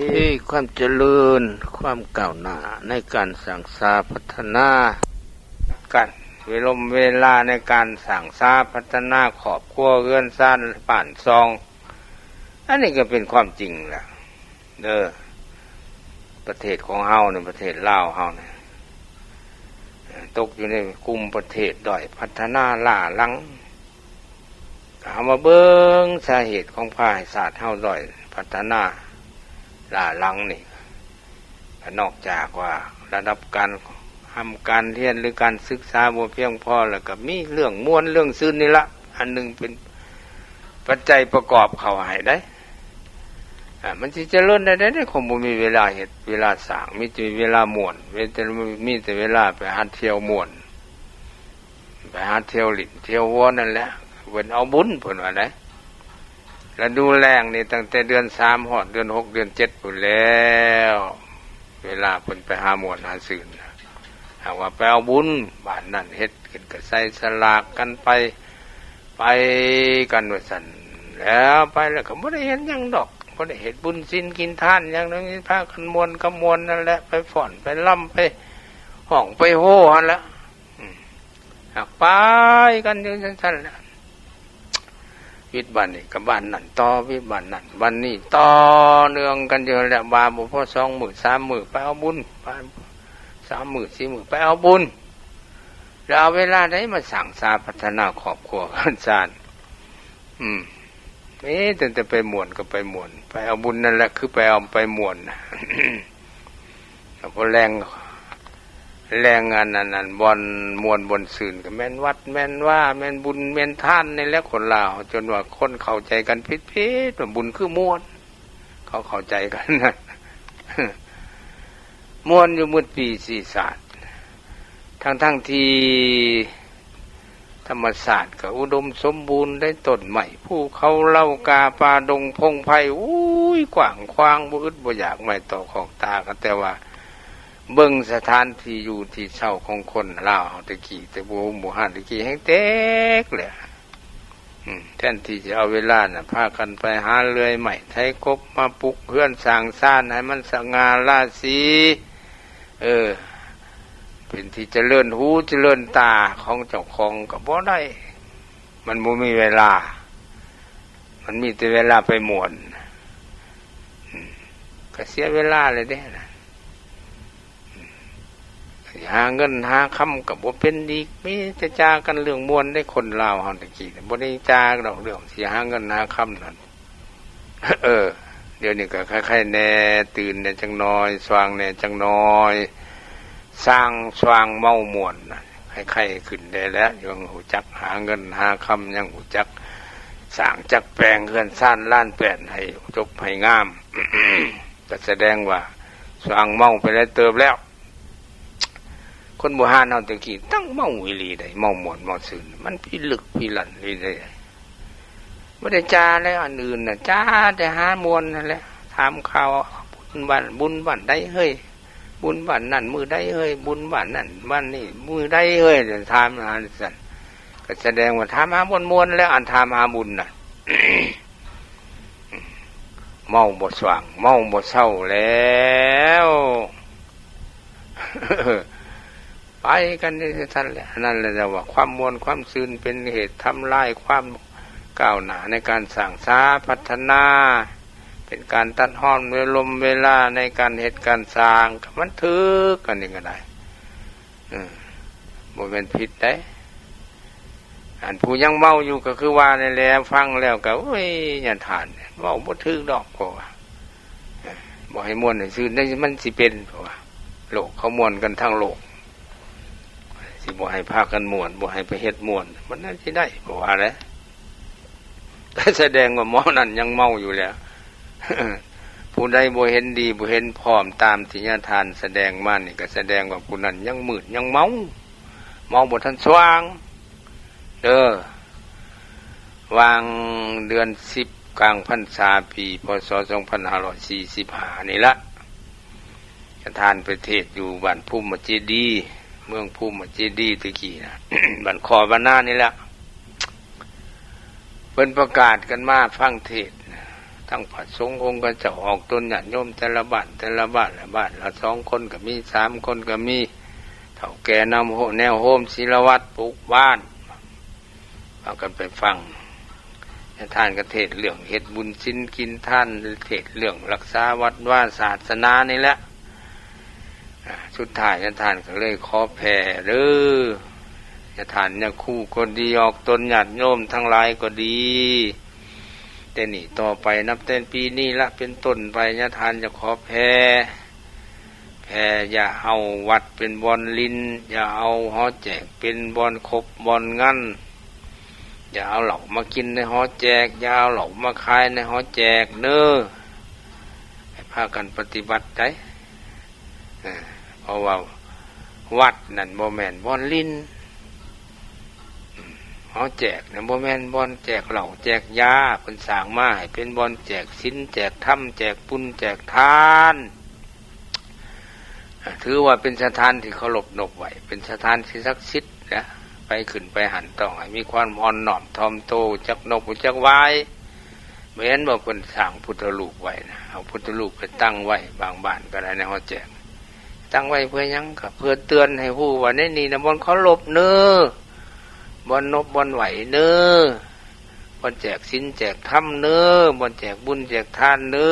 ຄວາມຈະເລີນ ຄວາມກ້າວໜ້າໃນການສ້າງສາພັດທະນາ ກັນເວລົມເວລາໃນການສ້າງສາພັດທະນາຄອບຄົວເຮືອນຊານບ້ານຊ່ອງ. ອັນນີ້ກໍເປັນຄວາມຈິງແຫຼະເດີ. ປະເທດຂອງເຮົານີ້ ປະເທດລາວເຮົານີ້ ຕົກຢູ່ໃນກຸ່ມປະເທດດ້ອຍພັດທະນາລ້າຫຼັງ. ເຮົາມາເບິ່ງສາເຫດຂອງພາໃຫ້ຊາດເຮົາດ້ອຍພັດທະນາລ້າຫຼັງນີ້ ກໍນອກຈາກວ່າລະດັບການຮ່ຳການຮຽນ ຫຼື ການສຶກສາບໍ່ພຽງພໍ ແລ້ວກໍມີເລື່ອງມ່ວນເລື່ອງຊື່ນນີ້ລະ ອັນໜຶ່ງເປັນປັດໄຈປະກອບເຂົ້າໃຫ້ໄດ໋. ອາ ມັນຊິຈະເລີນໄດ້ໃດ໋ ຄົງບໍ່ມີເວລາເຮັດເວລາສ້າງ ມີແຕ່ເວລາມ່ວນ ມີແຕ່ ມີແຕ່ເວລາໄປຫາທ່ຽວມ່ວນ ໄປຫາທ່ຽວຫຼິ້ນທ່ຽວຫົວນັ້ນແຫຼະ. ເພິ່ນເອົາບຸນ ເພິ່ນວ່າໄດ໋. ລະດູແລ້ງນີ້ຕັ້ງແຕ່ເດືອນສາມຮອດເດືອນຫົກເດືອນເຈັດພຸ້ນແລ້ວ ເວລາເພິ່ນໄປຫາມ່ວນຫາຊື່ນ. ຫາກວ່າໄປເອົາບຸນ ບ້ານນັ້ນເຮັດຂຶ້ນກະໃສ່ສະຫຼາກກັນໄປ ໄປກັນວ່າຊັ້ນ. ແລ້ວໄປແລ້ວກໍບໍ່ໄດ້ເຮັດຫຍັງດອກ ບໍ່ໄດ້ເຮັດບຸນສິນກິນທານຫຍັງດອກ ມີພາກັນມ່ວນກັບມ່ວນນັ້ນແຫຼະ ໄປຟ້ອນໄປລຳ ໄປຮ້ອງໄປໂຮຫັ້ນແຫຼະ. ອືມ ຫາກໄປກັນຢູ່ຊັ້ນໆແຫຼະ ວິດບ້ານນີ້ກັບບ້ານນັ້ນຕໍ່ ວິດບ້ານນັ້ນບ້ານນີ້ຕໍ່ເນື່ອງກັນຢູ່ຫັ້ນແຫຼະ ວ່າບໍ່ພໍສອງມື້ສາມມື້ໄປເອົາບຸນ ໄປສາມມື້ສີ່ມື້ໄປເອົາບຸນ ແລ້ວເອົາເວລາໃດມາສ້າງສາພັດທະນາຄອບຄົວເຮືອນຊານ? ອືມ ມີແຕ່ ແຕ່ໄປມ່ວນກໍໄປມ່ວນ ໄປເອົາບຸນນັ້ນແຫຼະ ຄືໄປເອົາໄປມ່ວນ. ແລ້ວພໍແຫຼ່ງ ແຫຼ່ງອັນ ອັນ ອັນ ບ່ອນມ່ວນບ່ອນຊື່ນກໍແມ່ນວັດແມ່ນວາ ແມ່ນບຸນແມ່ນທານນີ້ແຫຼະ. ຄົນລາວຈົນວ່າຄົນເຂົ້າໃຈກັນຜິດໆ ວ່າບຸນຄືມ່ວນ ເຂົາເຂົ້າໃຈກັນ ມ່ວນຢູ່ໝົດປີຊີຊາດ ທັງໆທີ່ ທຳມະຊາດກໍອຸດົມສົມບູນໄດ໋ ຕົ້ນໄມ້ ພູເຂົາ ເຫຼົ່າກາ ປ່າດົງ ພົງໄພ ໂອ້ຍ ກວ້າງຂວາງ ບໍ່ອຶດບໍ່ຢາກ ໄມ້ຕອກຄອກຕາ. ກໍແຕ່ວ່າເບິ່ງສະຖານທີ່ຢູ່ທີ່ເຊົາຂອງຄົນລາວເຮົາແຕ່ກີ້ ແຕ່ບູຮານແຕ່ກີ້ ແຮ່ງແຕກແຫຼະ. ອືມ ແທນທີ່ຈະເອົາເວລານັ້ນ ພາກັນໄປຫາເລື່ອຍໄມ້ ໄຖກົບ ມາປຸກເຮືອນສ້າງຊານໃຫ້ມັນສະຫງ່າລາສີ ເອີ ເປັນທີ່ຈະເລີນຫູຈະເລີນຕາຂອງເຈົ້າຂອງກໍບໍ່ໄດ້ ມັນບໍ່ມີເວລາ ມັນມີແຕ່ເວລາໄປມ່ວນ ອືມ ກໍເສຍເວລາແລ້ວເດ້ນະ ອືມ. ຫາເງິນຫາຄຳກໍບໍ່ເປັນອີກ ມີແຕ່ຈາກັນເລື່ອງມ່ວນເດ້. ຄົນລາວເຮົາແຕ່ກີ້ບໍ່ໄດ້ຈາດອກເລື່ອງຊິຫາເງິນຫາຄຳນັ້ນ. ເອີ ດຽວນີ້ກໍໄຄໆແດ່ ຕື່ນແດ່ຈັກໜ່ອຍ ສວ່າງແດ່ຈັກໜ່ອຍ ຊ່າງສວ່າງເມົາມ່ວນນະ ໄຄໆຂຶ້ນແດ່ແລ້ວ. ຍັງຮູ້ຈັກຫາເງິນຫາຄຳ ຍັງຮູ້ຈັກສ້າງຈັກແປງເຮືອນຊານລ້ານແປນໃຫ້ຈົບໃຫ້ງາມ ກໍສະແດງວ່າສວ່າງເມົາໄປຫຼາຍເຕີບແລ້ວ. ຄົນບູຮານເຮົາແຕ່ກີ້ຕັ້ງເມົາອີ່ຫຼີໃດ໋ ເມົາມ່ວນເມົາຊື່ນ ມັນພິລຶກພິລັນອີ່ຫຼີໃດ໋. ບໍ່ໄດ້ຈາແລ້ວອັນອື່ນນະ ຈາແຕ່ຫາມ່ວນຫັ້ນແຫຼະ ຖາມຂ່າວບຸນບ້ານ ບຸນບ້ານໃດເຮີ້ຍ ບຸນບ້ານນັ້ນມື້ໃດເຮີ້ຍ ບຸນບ້ານນັ້ນບ້ານນີ້ມື້ໃດເຮີ້ຍ ຖາມຫາຊັ້ນ ກໍສະແດງວ່າຖາມຫາມ່ວນໆແລ້ວ ອັນຖາມຫາບຸນນະ. ເມົາບໍ່ສວ່າງ ເມົາບໍ່ເຊົາແລ້ວ ໄປກັນຢູ່ຊັ້ນແຫຼະ. ອັນນັ້ນແຫຼະ ເຈົ້າວ່າຄວາມມ່ວນຄວາມຊື່ນເປັນເຫດທຳລາຍຄວາມກ້າວໜ້າໃນການສ້າງສາພັດທະນາ ເປັນການຕັດຮອນເວລົມເວລາໃນການເຮັດການສ້າງ ກໍມັນຖືກ ອັນນີ້ກໍໄດ້ ເອີ ບໍ່ແມ່ນຜິດໃດ໋. ອັນຜູ້ຍັງເມົາຢູ່ກໍຄືວ່ານັ້ນແຫຼະ ຟັງແລ້ວກໍ ໂອ້ຍ ຍາທ່ານເວົ້າບໍ່ຖືກດອກ ເພາະວ່າ ເອີ ບໍ່ໃຫ້ມ່ວນໃຫ້ຊື່ນ ມັນຊິເປັນ ເພາະວ່າໂລກເຂົາມ່ວນກັນທັງໂລກ ຊິບໍ່ໃຫ້ພາກັນມ່ວນ ບໍ່ໃຫ້ໄປເຮັດມ່ວນ ມັນໜ້າຊິໄດ້ ເພາະວ່າແຫຼະ ສະແດງວ່າໝໍນັ້ນຍັງເມົາຢູ່ແຫຼະ. ຜູ້ໃດບໍ່ເຫັນດີ ບໍ່ເຫັນພ້ອມຕາມທີ່ຍາທ່ານສະແດງມານີ້ ກໍສະແດງວ່າຜູ້ນັ້ນຍັງມືດ ຍັງເມົາ ເມົາບໍ່ທັນສວ່າງເດີ. ຫວ່າງເດືອນສິບ ກາງພັນສາ ປີ ພ.ສ. ສອງພັນຫ້າຮ້ອຍສີ່ສິບຫ້ານີ້ລະ ຍາທ່ານໄປເທດຢູ່ບ້ານພູມມະເຈດີ ເມືອງພູມມະເຈດີແຕ່ກີ້ນະ ບ້ານຄໍ້ບ້ານນານີ້ລະ. ເພິ່ນປະກາດກັນມາຟັງເທດ ທັງພະສົງອົງຄະເຈົ້າ ອອກຕົນຍາດໂຍມແຕ່ລະບ້ານ ແຕ່ລະບ້ານ ລະບ້ານລະສອງຄົນກໍມີ ສາມຄົນກໍມີ ເຖົ້າແກ່ນຳໂຮ ແນວໂຮມ ສິລະວັດ ປຸກບ້ານ ພາກັນໄປຟັງ. ຍາທ່ານກໍເທດເລື່ອງເຮັດບຸນສິນກິນທານ ເທດເລື່ອງລັກສາວັດວາສາສະໜານີ້ແຫຼະ. ອາ ສຸດທ້າຍຍາທ່ານກໍເລີຍຂໍແຜ່ເດີ ຍາທ່ານຍາຄູກໍດີ ອອກຕົນຍາດໂຍມທັງຫຼາຍກໍດີ ແຕ່ນີ້ຕໍ່ໄປ ນັບແຕ່ປີນີ້ລະເປັນຕົ້ນໄປ ຍາທ່ານຈະຂໍແຜ່ ແຜ່ຢ່າເອົາວັດເປັນບ່ອນຫຼິ້ນ ຢ່າເອົາຫໍແຈກເປັນບ່ອນຄົບບ່ອນງັນ ຢ່າເອົາເຫຼົ້າມາກິນໃນຫໍແຈກ ຢ່າເອົາເຫຼົ້າມາຂາຍໃນຫໍແຈກເນີ ໃຫ້ພາກັນປະຕິບັດໄດ໋. ເອີ ເພາະວ່າວັດນັ້ນບໍ່ແມ່ນບ່ອນຫຼິ້ນ ຫໍແຈກນັ້ນບໍ່ແມ່ນບ່ອນແຈກເຫຼົ້າແຈກຢາ ເພິ່ນສ້າງມາໃຫ້ເປັນບ່ອນແຈກສິນ ແຈກທຳ ແຈກບຸນ ແຈກທານ ຖືວ່າເປັນສະຖານທີ່ເຄົາລົບນົບໄຫວ້ ເປັນສະຖານທີ່ສັກສິດນະ. ໃຜຂຶ້ນໄປຫັ້ນຕ້ອງໃຫ້ມີຄວາມອ່ອນນ້ອມຖ່ອມໂຕ ຮູ້ຈັກນົບຮູ້ຈັກຫວາຍ. ແມ່ນບໍ່ ເພິ່ນສ້າງພຸດທະຮູບໄວ້ນະ ເອົາພຸດທະຮູບໄປຕັ້ງໄວ້ ບາງບ້ານກໍໄດ້ໃນຫໍແຈກ ຕັ້ງໄວ້ເພື່ອຫຍັງ? ກໍເພື່ອເຕືອນໃຫ້ຮູ້ວ່າໃນນີ້ນະບ່ອນເຄົາລົບເນີ ບ່ອນນົບບ່ອນໄຫວ້ເນີ ບ່ອນແຈກສິນແຈກທຳເນີ ບ່ອນແຈກບຸນແຈກທານເນີ.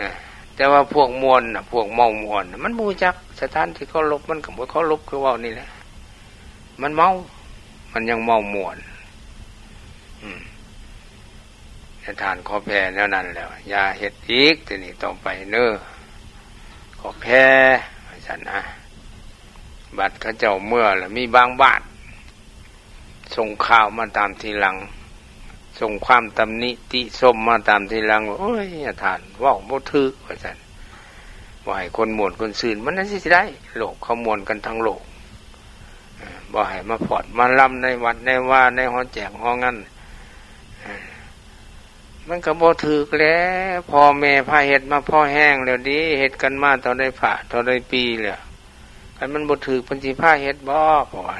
ນະ ແຕ່ວ່າພວກມ່ວນນະ ພວກເມົາມ່ວນນະ ມັນບໍ່ຮູ້ຈັກສະຖານທີ່ເຄົາລົບ ມັນກໍບໍ່ເຄົາລົບ ຄືເວົ້ານີ້ແຫຼະ ມັນເມົາ ມັນຍັງເມົາມ່ວນ. ອືມ ໃຫ້ທ່ານຂໍແຜ່ແນວນັ້ນແລ້ວ ຢ່າເຮັດອີກ ແຕ່ນີ້ຕໍ່ໄປເນີ ຂໍແຜ່ ວ່າຊັ້ນນະ. ບັດເຂົາເຈົ້າເມືອລະ ມີບາງບ້ານ ສົ່ງຂ່າວມາຕາມທີຫຼັງ ສົ່ງຄວາມຕຳໜິຕິຊົມມາຕາມທີຫຼັງວ່າ ໂອ້ຍ ຍາທ່ານເວົ້າບໍ່ຖືກ ວ່າຊັ້ນ. ບໍ່ໃຫ້ຄົນມ່ວນຄົນຊື່ນ ມັນຈັ່ງຊິໄດ້ ໂລກເຂົາມ່ວນກັນທັງໂລກ. ເອີ ບໍ່ໃຫ້ມາຟ້ອນມາລຳໃນວັດໃນວາ ໃນຫໍແຈກຫໍງານ. ເອີ ມັນກໍບໍ່ຖືກແຫຼະ ພໍ່ແມ່ພາເຮັດມາພໍແຮງແລ້ວເດ້ ເຮັດກັນມາເທົ່າໃດພະເທົ່າໃດປີແລ້ວ ຄັນມັນບໍ່ຖືກເພິ່ນຊິພາເຮັດບໍ່? ເພາະວ່າ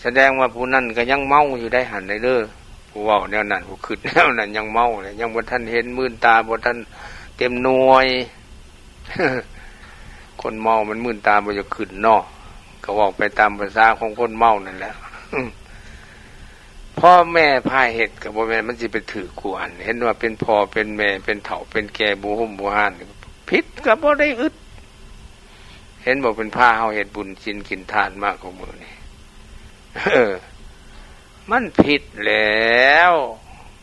ສະແດງວ່າຜູ້ນັ້ນກໍຍັງເມົາຢູ່ໄດ໋ຫັ້ນເດີ ຜູ້ເວົ້າແນວນັ້ນ ຜູ້ຄິດແນວນັ້ນຍັງເມົາ ຍັງບໍ່ທັນເຫັນ ມືນຕາບໍ່ທັນເຕັມໜ່ວຍ. ຄົນເມົາມັນມືນຕາບໍ່ຢາກຂຶ້ນເນາະ ກໍເວົ້າໄປຕາມພາສາຂອງຄົນເມົານັ້ນແຫຼະ. ພໍ່ແມ່ພາເຮັດກໍບໍ່ແມ່ນມັນຊິໄປຖືກຄູ່ອັນ ເຫັນວ່າເປັນພໍ່ເປັນແມ່ ເປັນເຖົ້າເປັນແກ່ ບູຮົມບູຮານ ຜິດກໍບໍ່ໄດ້ອຶດ ເຫັນບໍ່ ເພິ່ນພາເຮົາເຮັດບຸນສິນກິນທານມາຄູ່ມື້ນີ້ ເອີ ມັນຜິດແລ້ວ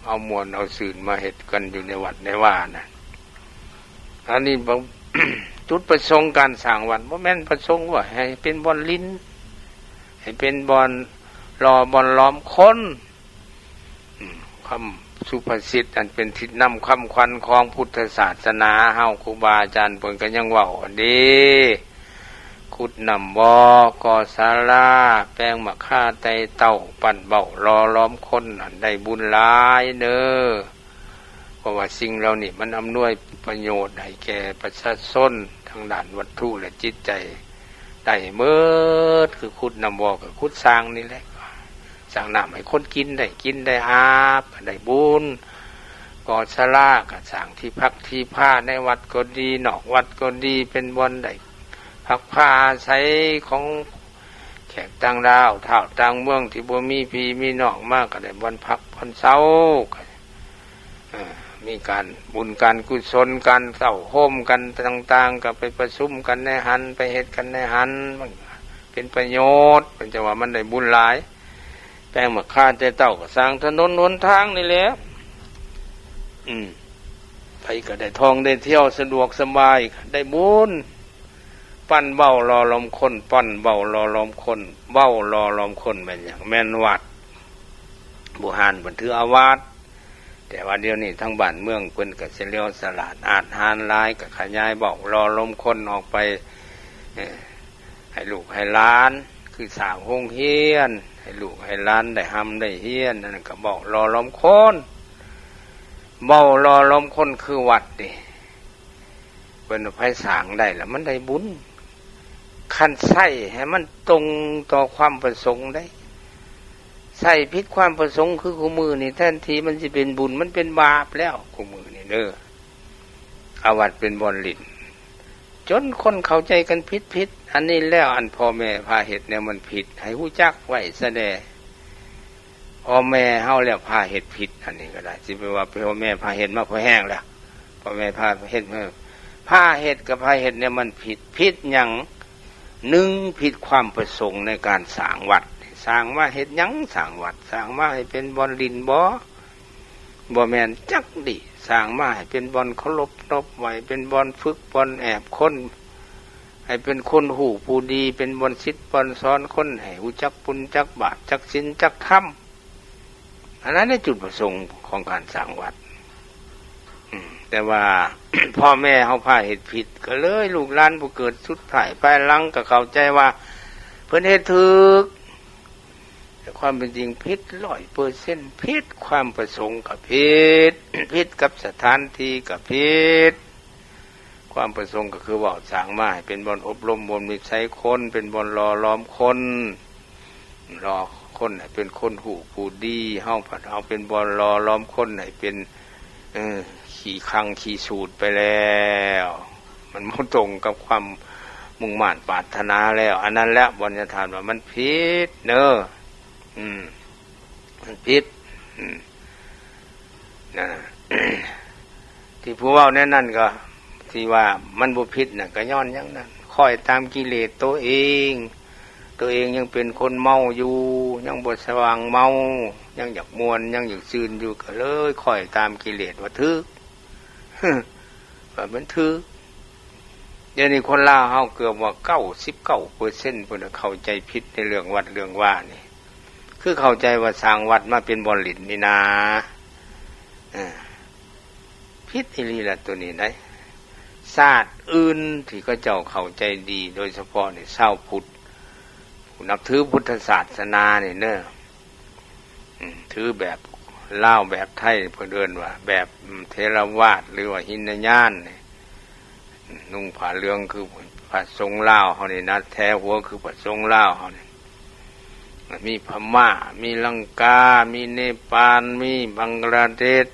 ເອົາມ່ວນເອົາຊື່ນມາເຮັດກັນຢູ່ໃນວັດໃນວານະ. ອັນນີ້ບໍ່ ຈຸດປະສົງການສ້າງວັດ ບໍ່ແມ່ນປະສົງວ່າໃຫ້ເປັນບ່ອນຫຼິ້ນ ໃຫ້ເປັນບ່ອນຫຼໍ່ບ່ອນຫຼອມຄົນ. ອືມ ຄຳສຸພາສິດອັນເປັນທິດນຳຄຳຂວັນຂອງພຸດທະສາສະໜາເຮົາ ຄູບາອາຈານເພິ່ນກໍຍັງເວົ້າອັນນີ້ ຂຸດນ້ຳບໍ່ ກໍ່ສາລາ ແປງໝາກຄາໄຕ່ເຕົ້າ ປັ້ນເບົ້າຫຼໍ່ຫຼອມຄົນ ອັນໄດ້ບຸນຫຼາຍເນີ. ເພາະວ່າສິ່ງເຫຼົ່ານີ້ມັນອຳນວຍປະໂຫຍດໃຫ້ແກ່ປະຊາຊົນທາງດ້ານວັດຖຸ ແລະ ຈິດໃຈໄດ້ໝົດ ຄືຂຸດນ້ຳບໍ່ ກໍຂຸດສ້າງນີ້ແຫຼະ ສ້າງນ້ຳໃຫ້ຄົນກິນ ໄດ້ກິນໄດ້ອາບ ກໍໄດ້ບຸນ ກໍ່ສາລາ ກໍສ້າງທີ່ພັກທີ່ພາໃນວັດກໍດີ ນອກວັດກໍດີ ເປັນບ່ອນໄດ້ພັກພາອາໄສຂອງແຂກຕ່າງດ້າວ ທ້າວຕ່າງເມືອງທີ່ບໍ່ມີພີ່ມີນ້ອງມາ ກໍໄດ້ບ່ອນພັກບ່ອນເຊົາ ເອີ ມີການບຸນການກຸສົນ ການເຕົ້າໂຮມກັນຕ່າງໆ ກໍໄປປະຊຸມກັນໃນຫັ້ນ ໄປເຮັດກັນໃນຫັ້ນ ມັນເປັນປະໂຫຍດ ເພິ່ນຈະວ່າມັນໄດ້ບຸນຫຼາຍ. ແປງໝາກຄາແຕ່ເຕົ້າກໍສ້າງຖະໜົນຫົນທາງນີ້ແຫຼະ ອືມ ໃຜກໍໄດ້ທ່ອງໄດ້ທ່ຽວ ສະດວກສະບາຍ ໄດ້ບຸນ. ປັ້ນເບົ້າຫຼໍ່ຫຼອມຄົນ ປັ້ນເບົ້າຫຼໍ່ຫຼອມຄົນ ເບົ້າຫຼໍ່ຫຼອມຄົນແມ່ນຫຍັງ? ແມ່ນວັດ. ບູຮານເພິ່ນຖືເອົາວັດ ແຕ່ວ່າດຽວນີ້ທາງບ້ານເມືອງເພິ່ນກໍສະຫຼຽວສະຫຼາດອາດຫານຫຼາຍ ກໍຂະຫຍາຍເບົ້າຫຼໍ່ຫຼອມຄົນອອກໄປ ເອີ ໃຫ້ລູກໃຫ້ຫຼານ ຄືສ້າງໂຮງຮຽນ ໃຫ້ລູກໃຫ້ຫຼານໄດ້ຮ່ຳໄດ້ຮຽນ ອັນນັ້ນກໍເບົ້າຫຼໍ່ຫຼອມຄົນ ເບົ້າຫຼໍ່ຫຼອມຄົນຄືວັດນີ້ ເພິ່ນວ່າໃຜສ້າງໄດ້ລະມັນໄດ້ບຸນ ຄັນໃຊ້ໃຫ້ມັນຕົງຕໍ່ຄວາມປະສົງໄດ໋ ໃຊ້ຜິດຄວາມປະສົງຄືຄູ່ມື້ນີ້ ແທນທີ່ມັນຊິເປັນບຸນ ມັນເປັນບາບແລ້ວຄູ່ມື້ນີ້ເດີ ເອົາວັດເປັນບ່ອນຫຼິ້ນ ຈົນຄົນເຂົ້າໃຈກັນຜິດໆ ອັນນີ້ແລ້ວ ອັນພໍ່ແມ່ພາເຮັດແນວມັນຜິດ ໃຫ້ຮູ້ຈັກໄວ້ຊະແດ່ ພໍ່ແມ່ເຮົາແລ້ວພາເຮັດຜິດ ອັນນີ້ກໍໄດ້ ຊິໄປວ່າພໍ່ແມ່ພາເຮັດມາພໍແຮງແລ້ວ ພໍ່ແມ່ພາເຮັດ ເອີ ພາເຮັດກັບພາເຮັດແນວມັນຜິດ ຜິດຫຍັງ? ໜຶ່ງ ຜິດຄວາມປະສົງໃນການສ້າງວັດ ສ້າງມາເຮັດຫຍັງ? ສ້າງວັດ ສ້າງມາໃຫ້ເປັນບ່ອນຫຼິ້ນບໍ? ບໍ່ແມ່ນຈັກດີ້ ສ້າງມາໃຫ້ເປັນບ່ອນເຄົາລົບນົບໄຫວ້ ເປັນບ່ອນຝຶກບ່ອນແອບຄົນ ໃຫ້ເປັນຄົນຮູ້ຜູ້ດີ ເປັນບ່ອນສິດບ່ອນສອນຄົນ ໃຫ້ຮູ້ຈັກບຸນຈັກບາບ ຈັກສິນຈັກທຳ ອັນນັ້ນແຫຼະຈຸດປະສົງຂອງການສ້າງວັດ. ອືມ ແຕ່ວ່າ ພໍ່ແມ່ເຮົາພາເຮັດຜິດ ກໍເລີຍລູກຫຼານຜູ້ເກີດສຸດທ້າຍພາຍຫຼັງກໍເຂົ້າໃຈວ່າເພິ່ນເຮັດຖືກ ແຕ່ຄວາມເປັນຈິງຜິດຮ້ອຍເປີເຊັນ ຜິດຄວາມປະສົງກໍຜິດ ຜິດກັບສະຖານທີ່ກໍຜິດ. ຄວາມປະສົງກໍຄືເວົ້າ ສ້າງມາໃຫ້ເປັນບ່ອນອົບຮົມບົ່ມນິໄສຄົນ ເປັນບ່ອນຫຼໍ່ຫຼອມຄົນ ຫຼໍ່ຄົນໃຫ້ເປັນຄົນຮູ້ຜູ້ດີ ເຮົາພັດເອົາເປັນບ່ອນຫຼໍ່ຫຼອມຄົນໃຫ້ເປັນ ເອີ ຂີ້ຄັງຂີ້ສູດໄປແລ້ວ ມັນບໍ່ຕົງກັບຄວາມມຸ່ງມາດປາດຖະໜາແລ້ວ ອັນນັ້ນແຫຼະ ບ່ອນຍາທ່ານວ່າມັນຜິດເນີ ອືມ ມັນຜິດ ອືມ ນັ້ນນະ ທີ່ຜູ້ເວົ້າແນວນັ້ນກໍ ທີ່ວ່າມັນບໍ່ຜິດນັ້ນ ກໍຍ້ອນຫຍັງນັ້ນ ຄ້ອຍຕາມກິເລດໂຕເອງ ໂຕເອງຍັງເປັນຄົນເມົາຢູ່ ຍັງບໍ່ສະຫວ່າງເມົາ ຍັງຢາກມ່ວນ ຍັງຢາກຊື່ນຢູ່ ກໍເລີຍຄ້ອຍຕາມກິເລດວ່າຖືກ ວ່າມັນຖືກ. ດຽວນີ້ຄົນລາວເຮົາເກືອບວ່າເກົ້າສິບເກົ້າເປີເຊັນພຸ້ນນະ ເຂົ້າໃຈຜິດໃນເລື່ອງວັດເລື່ອງວານີ້ ຄືເຂົ້າໃຈວ່າສ້າງວັດມາເປັນບ່ອນຫຼິ້ນນີ້ນາ ເອີ ຜິດອີ່ຫຼີລະໂຕນີ້ໄດ໋. ຊາດອື່ນທີ່ເຂົາເຈົ້າເຂົ້າໃຈດີ ໂດຍສະເພາະນີ້ຊາວພຸດ ຜູ້ນັບຖືພຸດທະສາສະໜານີ້ເນີ ອືມ ຖືແບບລາວແບບໄທ ເພິ່ນເອີ້ນວ່າແບບ ອືມ ເຖລະວາດ ຫຼືວ່າຫິນນະຍານນີ້ ອືມ ນຸ່ງຜ້າເຫຼືອງຄືພະສົງລາວເຮົານີ້ນະ ແຖຫົວຄືພະສົງລາວເຮົານີ້ ມີພະມ້າ ມີລັງກາ ມີເນປານ ມີບັງກະລາເດດ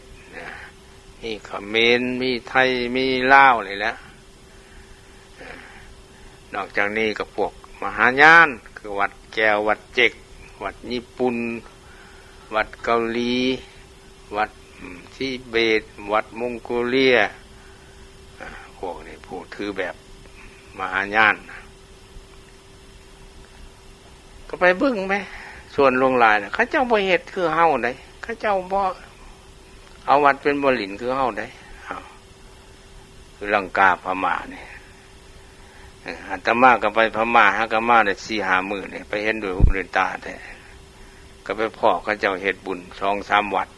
ມີຂະເໝນ ມີໄທ ມີລາວນີ້ແຫຼະ. ນອກຈາກນີ້ກໍພວກມະຫາຍານ ຄືວັດແກ້ວ ວັດເຈັກ ວັດຍີ່ປຸ່ນ ວັດເກົາຫຼີ ວັດ ອືມ ທິເບດ ວັດມົງໂກເລຍ ອາ ພວກນີ້ຜູ້ຖືແບບມະຫາຍານ ກໍໄປເບິ່ງແມ້ ສ່ວນຫຼວງຫຼາຍນະ ເຂົາເຈົ້າບໍ່ເຮັດຄືເຮົາໃດ໋ ເຂົາເຈົ້າບໍ່ເອົາວັດເປັນບ່ອນຫຼິ້ນຄືເຮົາໃດ໋ ເອົາ ຄືລັງກາພະມ້ານີ້. ເອີ ອາດຕະມາກໍໄປພະມ້າ ຫາກໍມາໄດ້ສີ່ຫ້າມື້ນີ້ ໄປເຫັນດ້ວຍຫູດ້ວຍຕາແທ້ ກໍໄປພໍ້ເຂົາເຈົ້າເຮັດບຸນສອງສາມວັດ.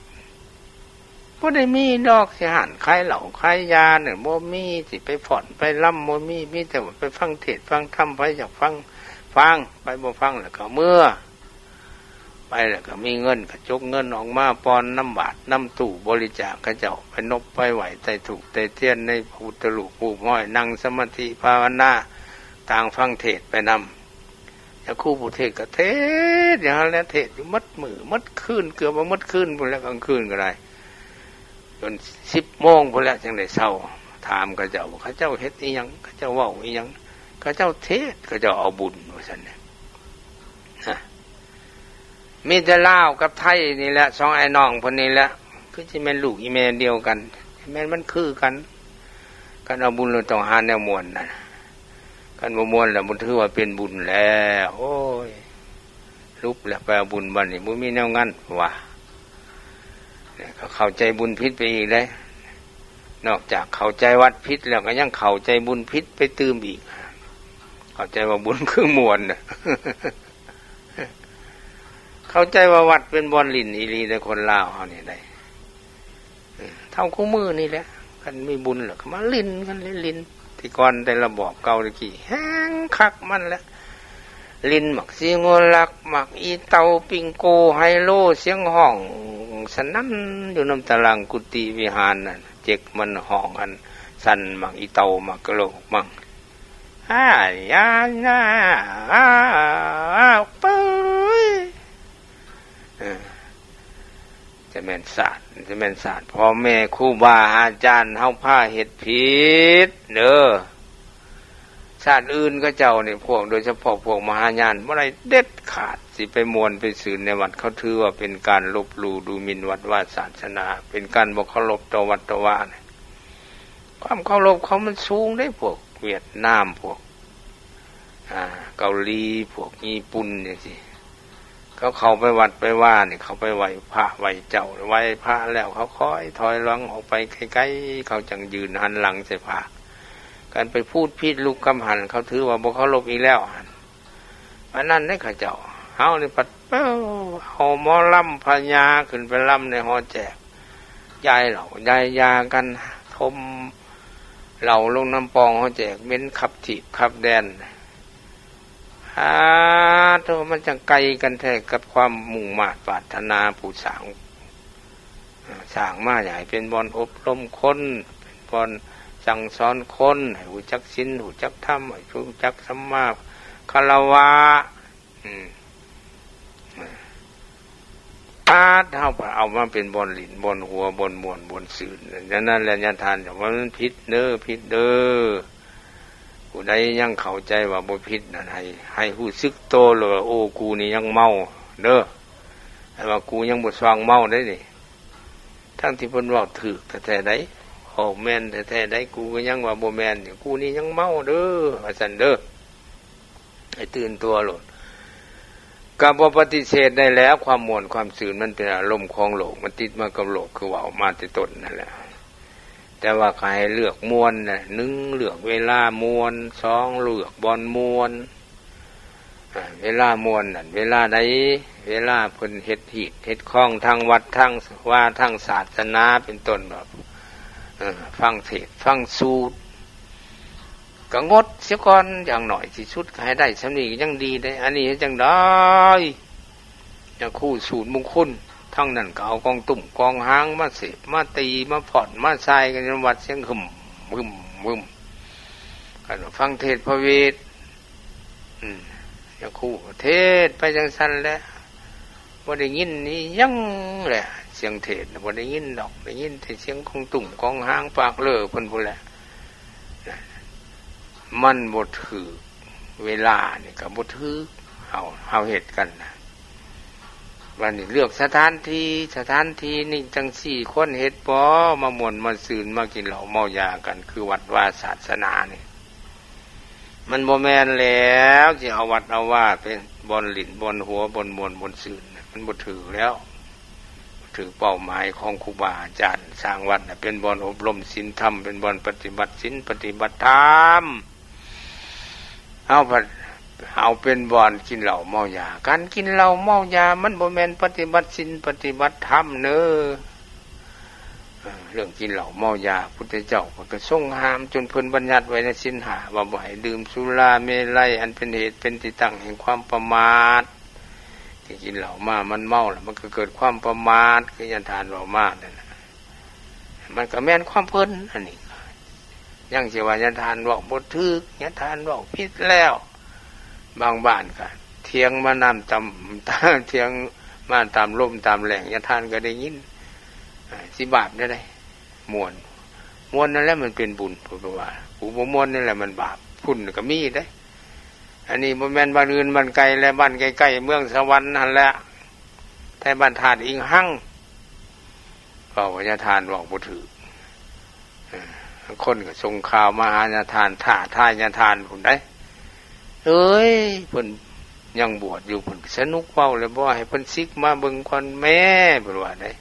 ບໍ່ໄດ້ມີດອກ ຊິຮ້ານຂາຍເຫຼົ້າຂາຍຢານັ້ນບໍ່ມີ ຊິໄປຟ້ອນໄປລຳບໍ່ມີ ມີແຕ່ວ່າໄປຟັງເທດຟັງທຳ ໃຜຢາກຟັງຟັງ ໃຜບໍ່ຟັງແລ້ວກໍເມືອ ໄປແລ້ວກໍມີເງິນກໍຈົກເງິນອອກມາປ່ອນນຳບາດນຳຕູ້ບໍລິຈາກເຂົາເຈົ້າ ໄປນົບໄປໄຫວ້ໃຕ້ທູບໃຕ້ທຽນໃນພະພຸດທະຮູບຮູບຮ້ອຍ ນັ່ງສະມາທິພາວະນາ ຕ່າງຟັງເທດໄປນຳ. ຍາຄູຜູ້ເທດກໍເທດຢູ່ຫັ້ນແຫຼະ ເທດຢູ່ໝົດມື້ໝົດຄືນ ເກືອບວ່າໝົດຄືນພຸ້ນແຫຼະ ກາງຄືນກໍໄດ້ ຈົນສິບໂມງພຸ້ນແຫຼະ ຈຶ່ງໄດ້ເຊົາ. ຖາມເຂົາເຈົ້າວ່າ ເຂົາເຈົ້າເຮັດອີ່ຫຍັງ ເຂົາເຈົ້າເວົ້າອີ່ຫຍັງ ເຂົາເຈົ້າເທດ ເຂົາເຈົ້າເອົາບຸນ ວ່າຊັ້ນນະ. ມີແຕ່ລາວກັບໄທນີ້ແຫຼະ ສອງອ້າຍນ້ອງເພິ່ນນີ້ແຫຼະ ຄືຊິແມ່ນລູກອີ່ແມ່ດຽວກັນ ແມ່ນມັນຄືກັນ. ຄັນເອົາບຸນແລ້ວຕ້ອງຫາແນວມ່ວນນະ ຄັນບໍ່ມ່ວນແລ້ວບໍ່ຖືວ່າເປັນບຸນແລ້ວ ໂອ້ຍ ຫຼຸບແລ້ວ ໄປເອົາບຸນບັດນີ້ບໍ່ມີແນວງັນວ່າ. ແລ້ວກໍເຂົ້າໃຈບຸນຜິດໄປອີກເດ້ ນອກຈາກເຂົ້າໃຈວັດຜິດແລ້ວ ກໍຍັງເຂົ້າໃຈບຸນຜິດໄປຕື່ມອີກ ເຂົ້າໃຈວ່າບຸນຄືມ່ວນ ເຂົ້າໃຈວ່າວັດເປັນບ່ອນຫຼິ້ນອີ່ຫຼີເດ້ ຄົນລາວເຮົານີ້ໄດ໋. ເອີ ເທົ່າຄູ່ມື້ນີ້ແຫຼະ ຄັນມີບຸນແລ້ວກໍມາຫຼິ້ນກັນເລີຍ ຫຼິ້ນ ແຕ່ກ່ອນແຕ່ລະບອບເກົ່າແຕ່ກີ້ ແຮ່ງຄັກມັນແຫຼະ ຫຼິ້ນໝາກສີງົວລັກ ໝາກອີເຕົ່າ ປິງໂກ ໄຮໂລ ສຽງຮ້ອງສະໜັ່ນຢູ່ນຳຕາລ່າງກຸຕິວິຫານນັ້ນ ເຈັກມັນຮ້ອງອັນສັ່ນ ໝາກອີເຕົ່າ ໝາກກະໂຫຼກມັງ ອາ ຍາ ຍາ ອາ ອາ ເປີຍ ເອີ ຈະແມ່ນຊາດ ຈະແມ່ນຊາດ ພໍ່ແມ່ຄູບາອາຈານເຮົາພາເຮັດຜິດເດີ. ຊາດອື່ນເຂົາເຈົ້ານີ້ ພວກ ໂດຍສະເພາະພວກມະຫາຍານ ບໍ່ໄດ້ເດັດຂາດ ຊິໄປມ່ວນໄປຊື່ນໃນວັດ ເຂົາຖືວ່າເປັນການລົບຫຼູ່ດູໝິ່ນວັດວາສາສະໜາ ເປັນການບໍ່ເຄົາລົບຕໍ່ວັດຕໍ່ວາ. ຄວາມເຄົາລົບເຂົາມັນສູງເດ້ ພວກຫວຽດນາມ ພວກ ອາ ເກົາຫຼີ ພວກຍີ່ປຸ່ນຈັ່ງຊີ້ ເຂົາເຂົ້າໄປວັດໄປວານີ້ ເຂົາໄປໄຫວ້ພະໄຫວ້ເຈົ້າ ໄຫວ້ພະແລ້ວ ເຂົາຄ່ອຍຖອຍຫຼັງອອກໄປໄກໆ ເຂົາຈັ່ງຢືນຫັນຫຼັງໃສ່ພະ. ຄັນໄປພູດພີດລຸກກັບຫັນ ເຂົາຖືວ່າບໍ່ເຄົາລົບອີກແລ້ວຫັ້ນ. ອັນນັ້ນເດ້ເຂົາເຈົ້າ ເຮົານີ້ພັດ ເອົາໝໍລຳພະຍາຂຶ້ນໄປລຳໃນຫໍແຈກ ຢາຍເຫຼົ້າຢາຍຢາກັນ ຖົມເຫຼົ້າລົງນຳປ່ອງຫໍແຈກ ເໝັນຂັບຖີບຂັບແດນ. ອາໂທ ມັນຈັ່ງໄກກັນແທ້ກັບຄວາມມຸ່ງມາດປາດຖະໜາຜູ້ສ້າງ ສ້າງມາຢາກໃຫ້ເປັນບ່ອນອົບຮົມຄົນ ເປັນບ່ອນສັ່ງສອນຄົນ ໃຫ້ຮູ້ຈັກສິນ ຮູ້ຈັກທຳ ໃຫ້ຮູ້ຈັກສຳມາຄາລະວະ. ອືມ ປາດ ເຮົາເອົາມາເປັນບ່ອນຫຼິ້ນ ບ່ອນຫົວ ບ່ອນມ່ວນ ບ່ອນຊື່ນ ອັນນັ້ນແຫຼະຍາທ່ານ ວ່າມັນຜິດເດີ ຜິດເດີ. ຜູ້ໃດຍັງເຂົ້າໃຈວ່າບໍ່ຜິດນັ້ນ ໃຫ້ ໃຫ້ຮູ້ສຶກໂຕໂລດວ່າ ໂອ້ ກູນີ້ຍັງເມົາເດີ ໃຫ້ວ່າ ກູຍັງບໍ່ຊ່ອງເມົາເດ້ນີ້. ທັງທີ່ເພິ່ນເວົ້າຖືກແທ້ໆໃດ໋ ເວົ້າແມ່ນແທ້ໆໃດ໋ ກູກໍຍັງວ່າບໍ່ແມ່ນນີ້ ກູນີ້ຍັງເມົາເດີ ວ່າຊັ້ນເດີ. ໃຫ້ຕື່ນຕົວໂລດ ກໍບໍ່ປະຕິເສດໄດ້ແລ້ວ ຄວາມມ່ວນຄວາມຊື່ນມັນເປັນອາລົມຂອງໂລກ ມັນຕິດມາກັບໂລກ ຄືເວົ້າມາແຕ່ຕົ້ນນັ້ນແຫຼະ. ແຕ່ວ່າກໍໃຫ້ເລືອກມ່ວນນະ ໜຶ່ງ ເລືອກເວລາມ່ວນ ສອງ ເລືອກບ່ອນມ່ວນ. ອາ ເວລາມ່ວນນັ້ນເວລາໃດ? ເວລາເພິ່ນເຮັດຮີດເຮັດຄອງທາງວັດທາງວາທາງສາສະໜາ ເປັນຕົ້ນວ່າ ເອີ ຟັງເທດຟັງສູດ ກໍງົດເສຍກ່ອນ ຢ່າງໜ້ອຍທີ່ສຸດກໍໃຫ້ໄດ້ສ່ຳນີ້ກໍຍັງດີເດ້. ອັນນີ້ເຮັດຈັ່ງໃດ? ຍາຄູສູດມຸງຄຸນ ທາງນັ້ນກໍເອົາກອງຕຸ້ມກອງຫາງມາເສບມາຕີມາຜ່ອນມາຊາຍກັນ ຈົນວັດສຽງຫຶມ ຫຶມ ຫຶມ. ຄັນວ່າຟັງເທດພະເວດ ອືມ ຍາຄູເທດໄປຈັ່ງຊັ້ນແຫຼະ ບໍ່ໄດ້ຍິນອີ່ຫຍັງແຫຼະ ສຽງເທດນະບໍ່ໄດ້ຍິນດອກ ໄດ້ຍິນແຕ່ສຽງກອງຕຸ້ມກອງຫາງປາກເລີເພິ່ນພຸ້ນແຫຼະ. ມັນບໍ່ຖືກເວລານີ້ກໍບໍ່ຖືກ ເຮົາ ເຮົາເຮັດກັນນະ. ບັດນີ້ເລືອກສະຖານທີ່ ສະຖານທີ່ນີ້ຈັ່ງຊີ້ຄວນເຮັດບໍ່? ມາມ່ວນມາຊື່ນ ມາກິນເຫຼົ້າເມົາຢາກັນ ຄືວັດວາສາສະໜານີ້. ມັນບໍ່ແມ່ນແລ້ວ ຊິເອົາວັດເອົາວາເປັນບ່ອນຫຼິ້ນ ບ່ອນຫົວ ບ່ອນມ່ວນ ບ່ອນຊື່ນ ມັນບໍ່ຖືກແລ້ວ. ຖືກເປົ້າໝາຍຂອງຄູບາອາຈານ ສ້າງວັດນະເປັນບ່ອນອົບຮົມສິນທຳ ເປັນບ່ອນປະຕິບັດສິນ ປະຕິບັດທຳ. ເຮົາພັດເອົາເປັນບ່ອນກິນເຫຼົ້າເມົາຢາ. ການກິນເຫຼົ້າເມົາຢາ ມັນບໍ່ແມ່ນປະຕິບັດສິນ ປະຕິບັດທຳເນີ. ເອີ ເລື່ອງກິນເຫຼົ້າເມົາຢາ ພຸດທະເຈົ້າເພິ່ນກໍຊົງຫ້າມ ຈົນເພິ່ນບັນຍັດໄວ້ໃນສິນຫ້າ ວ່າບໍ່ໃຫ້ດື່ມສຸລາເມໄລ ອັນເປັນເຫດເປັນທີ່ຕັ້ງແຫ່ງຄວາມປະໝາດ. ທີ່ກິນເຫຼົ້າມາມັນເມົາ ແລ້ວມັນກໍເກີດຄວາມປະໝາດ ຄືຍາທ່ານເວົ້າມານັ້ນນະ. ມັນກໍແມ່ນຄວາມເພິ່ນ ອັນນີ້ ຍັງຊິວ່າຍາທ່ານເວົ້າບໍ່ຖືກ ຍາທ່ານເວົ້າຜິດແລ້ວ. ບາງບ້ານກໍຖຽງມານຳຕາມ ຖຽງມາຕາມລົມຕາມແຮງ ຍາທ່ານກໍໄດ້ຍິນ. ເອີ ຊິບາບແນວໃດ? ມ່ວນ ມ່ວນນັ້ນແຫຼະມັນເປັນບຸນ ເພິ່ນວ່າ ຜູ້ບໍ່ມ່ວນນີ້ແຫຼະມັນບາບ. ພຸ້ນກໍມີເດ້. ອັນນີ້ບໍ່ແມ່ນບ້ານອື່ນບ້ານໄກແລະ ບ້ານໃກ້ໆເມືອງສະຫວັນຫັ້ນແຫຼະ ແຖວບ້ານທາດອີງຮັງ. ເວົ້າວ່າຍາທ່ານເວົ້າບໍ່ຖືກ. ເອີ ຄົນກໍສົ່ງຂ່າວມາຫາຍາທ່ານ ທ້າທາຍຍາທ່ານພຸ້ນໃດ໋. ເອີຍ ເພິ່ນຍັງບວດຢູ່ ເພິ່ນກໍສະໜຸກເວົ້າແລ້ວ ບໍ່ໃຫ້ເພິ່ນສິກມາເບິ່ງກ່ອນແມ້ ເພິ່ນວ່າໃດ໋.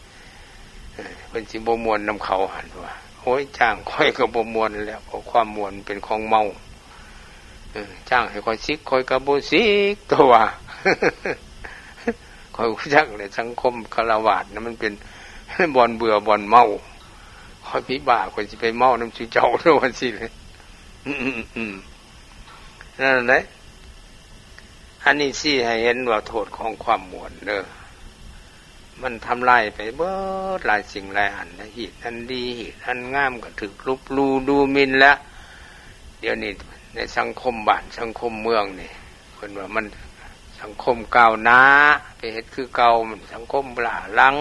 ເອີ ເພິ່ນຊິບໍ່ມ່ວນນຳເຂົາຫັ້ນ ເພິ່ນວ່າ. ໂອ້ຍ ຈ້າງຂ້ອຍກໍບໍ່ມ່ວນແລ້ວ ເພາະຄວາມມ່ວນເປັນຂອງເມົາ. ເອີ ຈ້າງໃຫ້ຂ້ອຍສິກ ຂ້ອຍກໍບໍ່ສິກ ຕົວະວ່າ. ຂ້ອຍຮູ້ຈັກແຫຼະ ສັງຄົມຄາລະວາດນະ ມັນເປັນບ່ອນເບື່ອບ່ອນເມົາ. ຂ້ອຍຜີບ້າ ຂ້ອຍຊິໄປເມົານຳສູ່ເຈົ້າ ຕົວະວ່າຊີ້ແຫຼະ. ອືມ ນັ້ນແຫຼະ ອັນນີ້ຊີ້ໃຫ້ເຫັນວ່າໂທດຂອງຄວາມມ່ວນເດີ. ມັນທຳລາຍໄປເບິດຫຼາຍສິ່ງຫຼາຍອັນນະ ຮີດອັນດີ ຮີດອັນງາມກໍຖືກລົບຫຼູ່ດູໝິ່ນແລ້ວ. ດຽວນີ້ໃນສັງຄົມບ້ານສັງຄົມເມືອງນີ້ ເພິ່ນວ່າມັນສັງຄົມກ້າວໜ້າ ໄປເຮັດຄືເກົ່າ ມັນສັງຄົມລ້າຫຼັງ.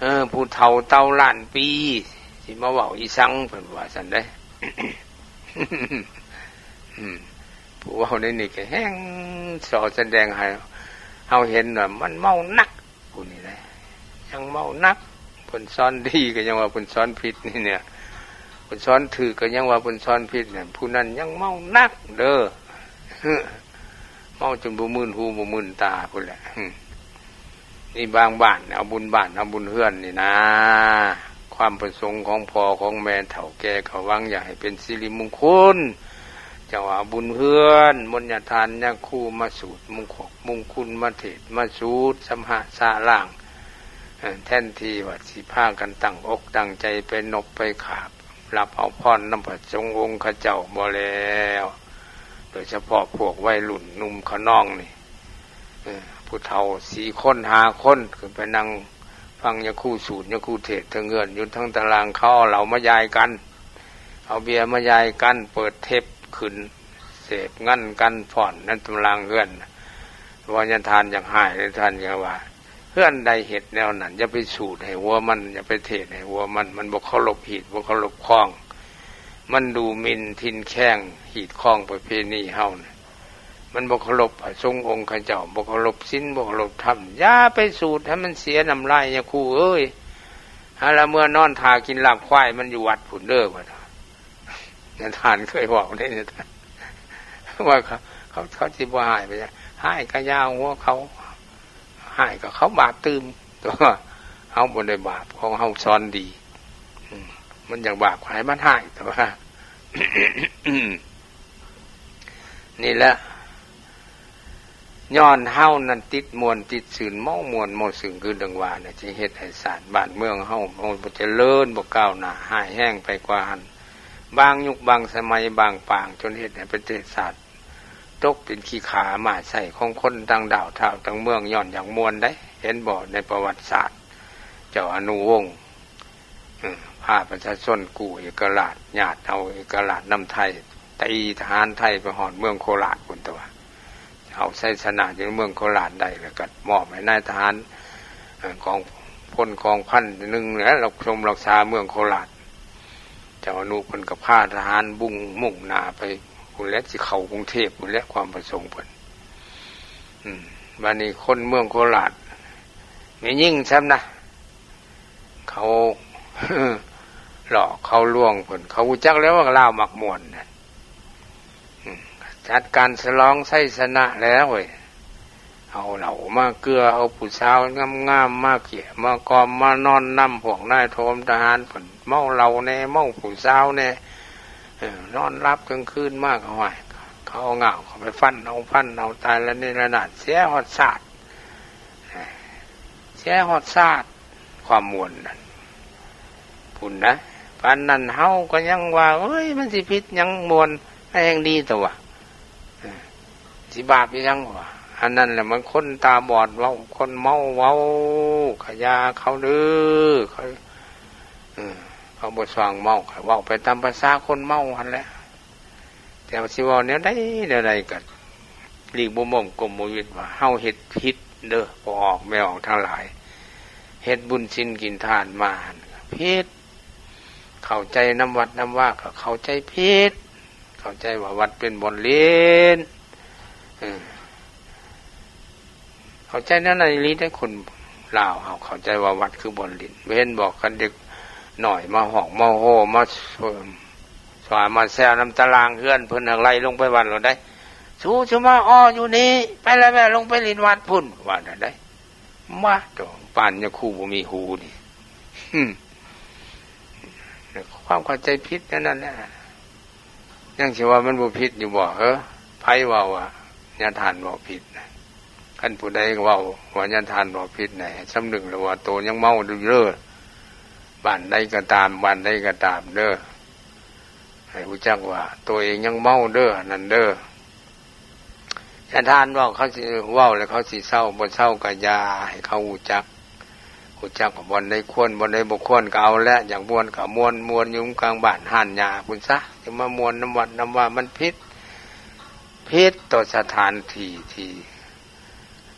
ເອີ ຜູ້ເຖົ້າເຕົ່າລ້ານປີ ຊິມາເວົ້າອີ່ສັງ ເພິ່ນວ່າຊັ້ນເດ້. ອືມ ຜູ້ເວົ້າໃນນີ້ກໍແຮ່ງສໍ້ສະແດງໃຫ້ເຮົາເຫັນວ່າມັນເມົາໜັກ. ຜູ້ນີ້ແຫຼະຍັງເມົາໜັກ. ເພິ່ນສອນດີກໍຍັງວ່າເພິ່ນສອນຜິດນີ້ເນຍ ເພິ່ນສອນຖືກກໍຍັງວ່າເພິ່ນສອນຜິດນັ້ນ. ຜູ້ນັ້ນຍັງເມົາໜັກເດີ ເມົາຈົນບໍ່ມື່ນຫູບໍ່ມື່ນຕາພຸ້ນແຫຼະ. ນີ້ບາງບ້ານເອົາບຸນບ້ານເອົາບຸນເຮືອນນີ້ນາ. ຄວາມປະສົງຂອງພໍ່ຂອງແມ່ເຖົ້າແກ່ກໍຫວັງຢາກໃຫ້ເປັນສິລິມຸງຄຸນ. ເຈົ້າເອົາບຸນເຮືອນ ມົນຍາທານຍາຄູມາສູດມຸງຄົກມຸງຄຸນ ມາເທດມາສູດຊຳຮະຊະລ້າງ. ເອີ ແທນທີ່ວ່າຊິພາກັນຕັ້ງອົກຕັ້ງໃຈໄປນົບໄປຂາບ ຮັບເອົາພອນນຳພະສົງອົງຂະເຈົ້າບໍ່ແລ້ວ. ໂດຍສະເພາະພວກໄວລຸ້ນໜຸ່ມຂະນອງນີ້ ເອີ ຜູ້ເຖົ້າສີ່ຄົນຫ້າຄົນ ຂຶ້ນໄປນັ່ງຟັງຍາຄູສູດ ຍາຄູເທດເທິງເຮືອນ ຢູ່ທາງຕາລ່າງ ເຂົາເອົາເຫຼົ້າມາຢາຍກັນ ເອົາເບຍມາຢາຍກັນ ເປີດເທັບຂຶ້ນ ເສບງັນກັນຟ້ອນໃນຕາລ່າງເຮືອນ. ວ່າຍາທ່ານຢາກຮ້າຍ ທ່ານກໍວ່າ ເຮືອນໃດເຮັດແນວນັ້ນ ຢ່າໄປສູດໃຫ້ຫົວມັນ ຢ່າໄປເທດໃຫ້ຫົວມັນ. ມັນບໍ່ເຄົາລົບຮີດ ບໍ່ເຄົາລົບຄອງ ມັນດູໝິ່ນຖິ່ນແຄງຮີດຄອງປະເພນີເຮົານະ. ມັນບໍ່ເຄົາລົບພະສົງອົງຂະເຈົ້າ ບໍ່ເຄົາລົບສິນ ບໍ່ເຄົາລົບທຳ. ຢ່າໄປສູດໃຫ້ມັນເສຍນ້ຳລາຍຍາຄູເອີຍ. ຫາລະເມືອນອນຖ້າກິນລາບຄວາຍມັນຢູ່ວັດພຸ້ນເດີ ວ່າ ຍາທ່ານເຄີຍເວົ້າເດ້ ຍາທ່ານ ວ່າເຂົາ ເຂົາ ເຂົາຊິບໍ່ຮ້າຍໄປຫຍັງ ຮ້າຍກະຢ່າຫົວເຂົາ ຮ້າຍກໍເຂົາບາບຕື່ມ ແຕ່ວ່າເຮົາບໍ່ໄດ້ບາບ ຂອງເຮົາສອນດີ. ອືມ ມັນຢາກບາບກໍໃຫ້ມັນຮ້າຍ ແຕ່ວ່າ ນີ້ແຫຼະ ຍ້ອນເຮົານັ້ນຕິດມ່ວນຕິດຊື່ນ ເມົາມ່ວນເມົາຊື່ນ ຄືດັ່ງວ່ານະ ຈຶ່ງເຮັດໃຫ້ຊາດບ້ານເມືອງເຮົາ ເຮົາບໍ່ຈະເລີນ ບໍ່ກ້າວໜ້າ ຮ້າຍແຮງໄປກວ່າຫັ້ນ. ບາງຍຸກບາງສະໄໝ ບາງປາງ ຈົນເຮັດໃຫ້ປະເທດຊາດຕົກເປັນຂີ້ຂ້າມ້າໃຊ້ຂອງຄົນຕ່າງດ້າວ ທ້າວຕ່າງເມືອງ ຍ້ອນຢາກມ່ວນໃດ໋. ເຫັນບໍ່ ໃນປະຫວັດສາດ ເຈົ້າອະນຸວົງ ເອີ ພາປະຊາຊົນກູ້ເອກະລາດ ຍາດເອົາເອກະລາດນຳໄທ ຕີທະຫານໄທໄປຮອດເມືອງໂຄລາດພຸ້ນຕົວະ ເອົາໄຊຊະນະຢູ່ເມືອງໂຄລາດໄດ້ ແລ້ວກໍມອບໃຫ້ນາຍທະຫານ ເອີ ກອງພົນກອງພັນໜຶ່ງແຫຼະ ລັກຊົມລັກສາເມືອງໂຄລາດ. ເຈົ້າອະນຸເພິ່ນກໍພາທະຫານບຸ້ງມຸ່ງໜ້າໄປພຸ້ນແຫຼະ ຊິເຂົ້າກຸງເທບພຸ້ນແຫຼະ ຄວາມປະສົງເພິ່ນ. ອືມ ບາດນີ້ຄົນເມືອງໂຄລາດ ແມ່ຍິງຊ້ຳນະ ເຂົາຫຼອກເຂົາລວງເພິ່ນ ເຂົາຮູ້ຈັກແລ້ວວ່າລາວມັກມ່ວນນະ. ອືມ ຈັດການສະຫຼອງໄຊຊະນະແລ້ວເວີຍ. ເອົາເຫຼົ້າມາເກືອ ເອົາຜູ້ສາວງາມໆມາເກ້ຍມາກ່ອມ ມານອນນຳພວກນາຍໂທນທະຫານ ເພິ່ນເມົາເຫຼົ້າແດ່ ເມົາຜູ້ສາວແດ່ ເອີ ນອນຫຼັບກາງຄືນມາກໍ ຫ້ວຍ ເຂົາເອົາງ້າວເຂົ້າໄປຟັນເອົາ ຟັນເອົາ ຕາຍລະເນລະນາດ ເສຍຮອດຊາດ ເສຍຮອດຊາດ ຄວາມມ່ວນນັ້ນ ພຸ້ນນະ. ປານນັ້ນເຮົາກໍຍັງວ່າ ເອີຍ ມັນຊິຜິດຫຍັງ ມ່ວນ ມັນແຮ່ງດີຕົວະ ເອີ ຊິບາບອີຫຍັງວະ. ອັນນັ້ນແຫຼະມັນຄົນຕາບອດເວົ້າ ຄົນເມົາເວົ້າ ກະຢ່າເຂົາເດີ ເຂົາ ເອີ ເຂົາບໍ່ຊ່າງເມົາ ກະເວົ້າໄປຕາມພາສາຄົນເມົາຫັ້ນແຫຼະ. ແຕ່ວ່າຊິເວົ້າແນວໃດແນວໃດກໍຫຼີກບໍ່ມົ້ງກົມບໍ່ຫວິດວ່າເຮົາເຮັດຜິດເດີ ພໍ່ອອກແມ່ອອກທັງຫຼາຍ ເຮັດບຸນສິນກິນທານມາຫັ້ນກໍຜິດ ເຂົ້າໃຈນຳວັດນຳວາກໍເຂົ້າໃຈຜິດ ເຂົ້າໃຈວ່າວັດເປັນບ່ອນຫຼິ້ນ ເອີ ເຂົ້າໃຈແນວນັ້ນອີ່ຫຼີເດ້. ຄົນລາວເຮົາເຂົ້າໃຈວ່າວັດຄືບ່ອນຫຼິ້ນ ເຫັນບໍ່ ຄັນເດັກນ້ອຍມາຮ້ອງມາໂຮມາ ສວາມາແຊວນຳຕາລ່າງເຮືອນເພິ່ນ ຫາກໄລ່ລົງໄປວັດໂລດໄດ໋. ສູ ສູມາອໍຢູ່ນີ້ ໄປແລ້ວແວ່ລົງໄປຫຼິ້ນວັດພຸ້ນ ວ່ານັ້ນໄດ໋. ມາໂຕ ປານຍາຄູບໍ່ມີຫູນີ້ ຄວາມເຂົ້າໃຈຜິດແນວນັ້ນແຫຼະ. ຍັງຊິວ່າມັນບໍ່ຜິດຢູ່ບໍ່? ເອີ ໃຜເວົ້າວ່າຍາທ່ານເວົ້າຜິດນະ? ຄັນຜູ້ໃດເວົ້າວ່າຍາທ່ານເວົ້າຜິດນະ ໃຫ້ສຳນຶກແລ້ວວ່າໂຕຍັງເມົາຢູ່ເດີ. ບ້ານໃດກໍຕາມ ບ້ານໃດກໍຕາມເດີ ໃຫ້ຮູ້ຈັກວ່າໂຕເອງຍັງເມົາເດີ ອັນນັ້ນເດີ. ຍາທ່ານເວົ້າ ເຂົາຊິເວົ້າແລ້ວເຂົາຊິເຊົາ ບໍ່ເຊົາກໍຢ່າ ໃຫ້ເຂົາຮູ້ຈັກ ຮູ້ຈັກວ່າບ່ອນໃດຄວນ ບ່ອນໃດບໍ່ຄວນກໍເອົາແຫຼະ. ຢາກມ່ວນກໍມ່ວນ ມ່ວນຢູ່ກາງບ້ານຮ້ານຫຍ້າພຸ້ນຊະ ຢ່າມາມ່ວນນຳວັດນຳວາ ມັນຜິດ ຜິດຕໍ່ສະຖານທີ່ທີ່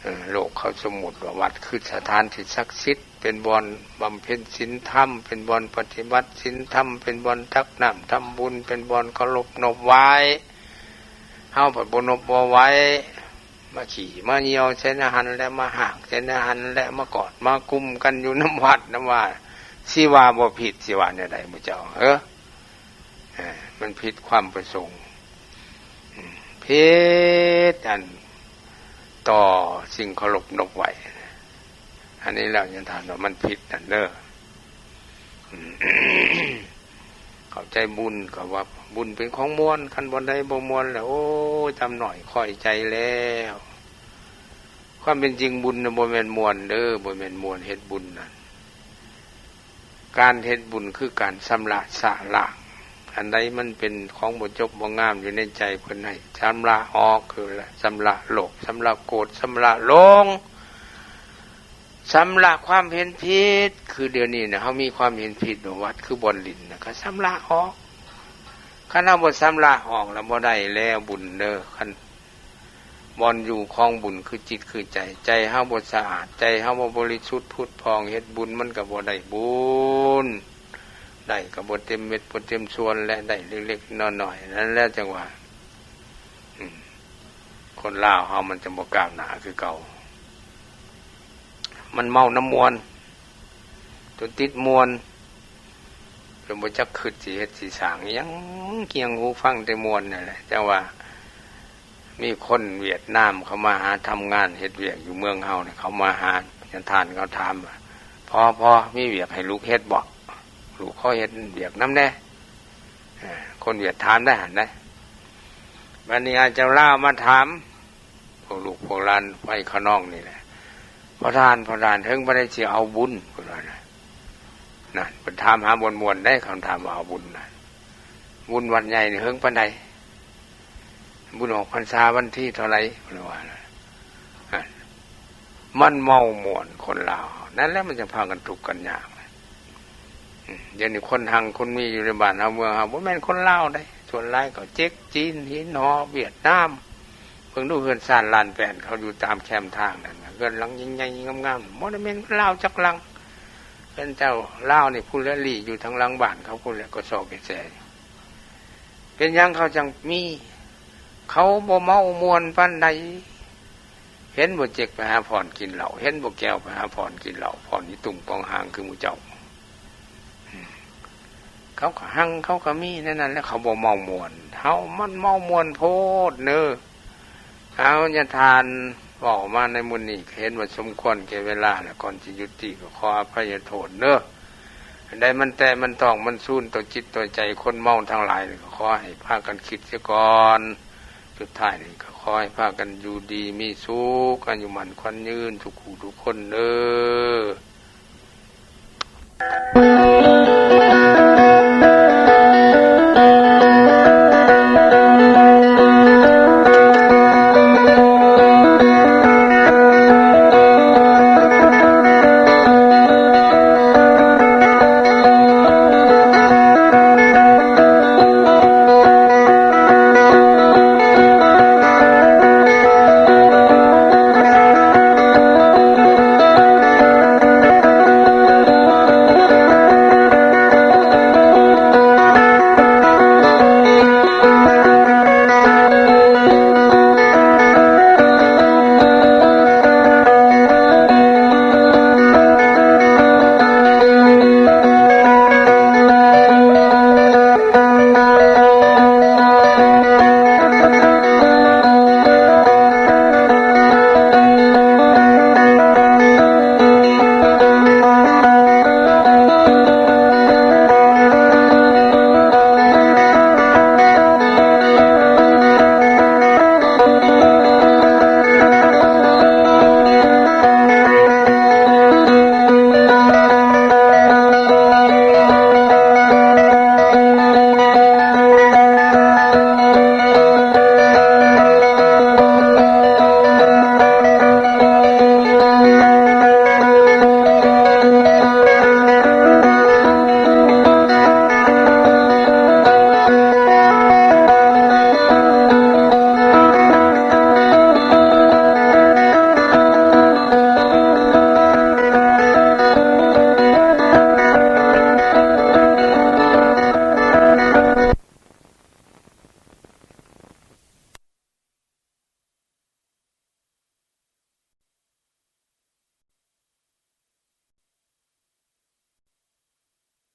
ເອີ ໂລກເຂົາສົມມຸດວ່າວັດຄືສະຖານທີ່ສັກສິດ ເປັນບ່ອນບຳເພັນສິນທຳ ເປັນບ່ອນປະຕິບັດສິນທຳ ເປັນບ່ອນຕັກນ້ຳທຳບຸນ ເປັນບ່ອນເຄົາລົບນົບໄຫວ້. ເຮົາພັດບໍ່ນົບບໍ່ໄຫວ້ ມາຂີ້ມາຍ່ຽວໃສ່ໃນຫັ້ນແຫຼະ ມາຮາກໃສ່ໃນຫັ້ນແຫຼະ ມາກອດມາກຸມກັນຢູ່ນຳວັດນຳວາ ຊິວ່າບໍ່ຜິດ ຊິວ່າແນວໃດໝູ່ເຈົ້າ? ເອີ ເອີ ມັນຜິດຄວາມປະສົງ ອືມ ຜິດອັນຕໍ່ສິ່ງເຄົາລົບນົບໄຫວ້. ອັນນີ້ແລ້ວຍາທ່ານວ່າມັນຜິດນັ້ນເດີ. ເຂົ້າໃຈບຸນກໍວ່າບຸນເປັນຂອງມ່ວນ ຄັນບ່ອນໃດບໍ່ມ່ວນແລ້ວ ໂອ້ຍ ຕຳໜ້ອຍຂ້ອຍໃຈແລ້ວ. ຄວາມເປັນຈິງບຸນນະບໍ່ແມ່ນມ່ວນເດີ ບໍ່ແມ່ນມ່ວນເຮັດບຸນນັ້ນ. ການເຮັດບຸນຄືການຊຳລະສະລ້າງ ອັນໃດມັນເປັນຂອງບໍ່ຈົບບໍ່ງາມຢູ່ໃນໃຈເພິ່ນ ໃຫ້ຊຳລະອອກ ຄືຊຳລະໂລບ ຊຳລະໂກດ ຊຳລະຫຼົງ ຊຳລະຄວາມເຫັນຜິດ. ຄືດຽວນີ້ນະ ເຮົາມີຄວາມເຫັນຜິດວ່າວັດຄືບ່ອນຫຼິ້ນນະ ກໍຊຳລະອອກ. ຄັນເຮົາບໍ່ຊຳລະອອກແລ້ວບໍ່ໄດ້ແລ້ວບຸນເດີ. ຄັນ ບ່ອນຢູ່ຂອງບຸນຄືຈິດຄືໃຈ ໃຈເຮົາບໍ່ສະອາດ ໃຈເຮົາບໍ່ບໍລິສຸດຜຸດຜ່ອງ ເຮັດບຸນມັນກໍບໍ່ໄດ້ບຸນ ໄດ້ກໍບໍ່ເຕັມເມັດບໍ່ເຕັມສ່ວນ ແລະ ໄດ້ເລັກໆນ້ອຍໆ ນັ້ນແຫຼະຈັ່ງວ່າ ອືມ ຄົນລາວເຮົາມັນຈະບໍ່ກ້າວໜ້າຄືເກົ່າ. ມັນເມົານຳມ່ວນ ຈົນຕິດມ່ວນ ຈົນບໍ່ຈັກຄຶດຊິເຮັດຊິສ້າງອີ່ຫຍັງ ກຽງຫູຟັງແຕ່ມ່ວນນັ້ນແຫຼະ. ຈັ່ງວ່າມີຄົນຫວຽດນາມເຂົາມາຫາທຳງານເຮັດວຽກຢູ່ເມືອງເຮົານີ້ ເຂົາມາຫາຍາທ່ານ ເຂົາຖາມວ່າ ພໍ່ ພໍ່ ມີວຽກໃຫ້ລູກເຮັດບໍ່? ລູກຂໍເຮັດວຽກນຳແດ່. ເອີ ຄົນຫວຽດຖາມໄດ໋ຫັ້ນນະ. ບັດນີ້ອາເຈົ້າລາວມາຖາມ ພວກລູກພວກຫຼານໄຟຂະນອງນີ້ແຫຼະ ພໍ່ທ່ານ ພໍ່ທ່ານ ເຖິງປານໃດຊິເອົາບຸນ ເພິ່ນວ່ານະ. ນັ້ນ ເພິ່ນຖາມຫາມ່ວນໆໄດ໋ ຄຳຖາມວ່າເອົາບຸນນະ. ບຸນວັດໃຫຍ່ນີ້ເຖິງປານໃດ? ບຸນອອກພັນສາວັນທີເທົ່າໃດ? ເພິ່ນວ່ານະ. ຫັ້ນ ມັນເມົາມ່ວນຄົນລາວ ນັ້ນແຫຼະມັນຈັ່ງພາກັນທຸກກັນຍາກ. ອືມ ດຽວນີ້ຄົນຮັ່ງຄົນມີຢູ່ໃນບ້ານເຮົາເມືອງເຮົາ ບໍ່ແມ່ນຄົນລາວໃດ໋ ສ່ວນຫຼາຍກໍເຈັກ ຈີນ ຫີນຫໍ່ ຫວຽດນາມ. ເບິ່ງດູເຮືອນຊານລານແປ້ນເຂົາຢູ່ຕາມແຄມທາງນັ້ນນະ ເຮືອນຫຼັງໃຫຍ່ໆງາມໆ ບໍ່ໄດ້ແມ່ນລາວຈັກຫຼັງ. ເຮືອນເຈົ້າລາວນີ້ພຸ້ນແຫຼະ ລີ້ຢູ່ທາງຫຼັງບ້ານເຂົາພຸ້ນແຫຼະ ກໍຊອກແກແຊ. ເປັນຫຍັງເຂົາຈັ່ງມີ? ເຂົາບໍ່ເມົາມ່ວນປານໃດ. ເຫັນບໍ່ເຈັກໄປຫາຜ່ອນກິນເຫຼົ້າ ເຫັນບໍ່ແກ້ວໄປຫາຜ່ອນກິນເຫຼົ້າ ຜ່ອນອີ່ຕຸ່ມກອງຫາງຄືໝູ່ເຈົ້າ. ເຂົາກໍຮັ່ງ ເຂົາກໍມີໃນນັ້ນແຫຼະ ເຂົາບໍ່ເມົາມ່ວນ. ເຮົາມັນເມົາມ່ວນໂພດເນີ. ເອົາ ຍາທ່ານເວົ້າມາໃນມື້ນີ້ ກໍເຫັນວ່າສົມຄວນແກ່ເວລາແລ້ວ, ກ່ອນຊິຍຸຕິກໍຂໍອະໄພຍະໂທດເດີ້. ອັນໃດມັນແຕະມັນຕ້ອງມັນສູນຕໍ່ຈິດຕໍ່ໃຈຄົນເມົາທັງຫຼາຍນີ້ ກໍຂໍໃຫ້ພາກັນຄິດເສຍກ່ອນ. ສຸດທ້າຍນີ້ກໍຂໍໃຫ້ພາກັນຢູ່ດີມີສຸກ, ອາຍຸໝັ້ນຂວັນຍືນທຸກຜູ້ທຸກຄົນເດີ້.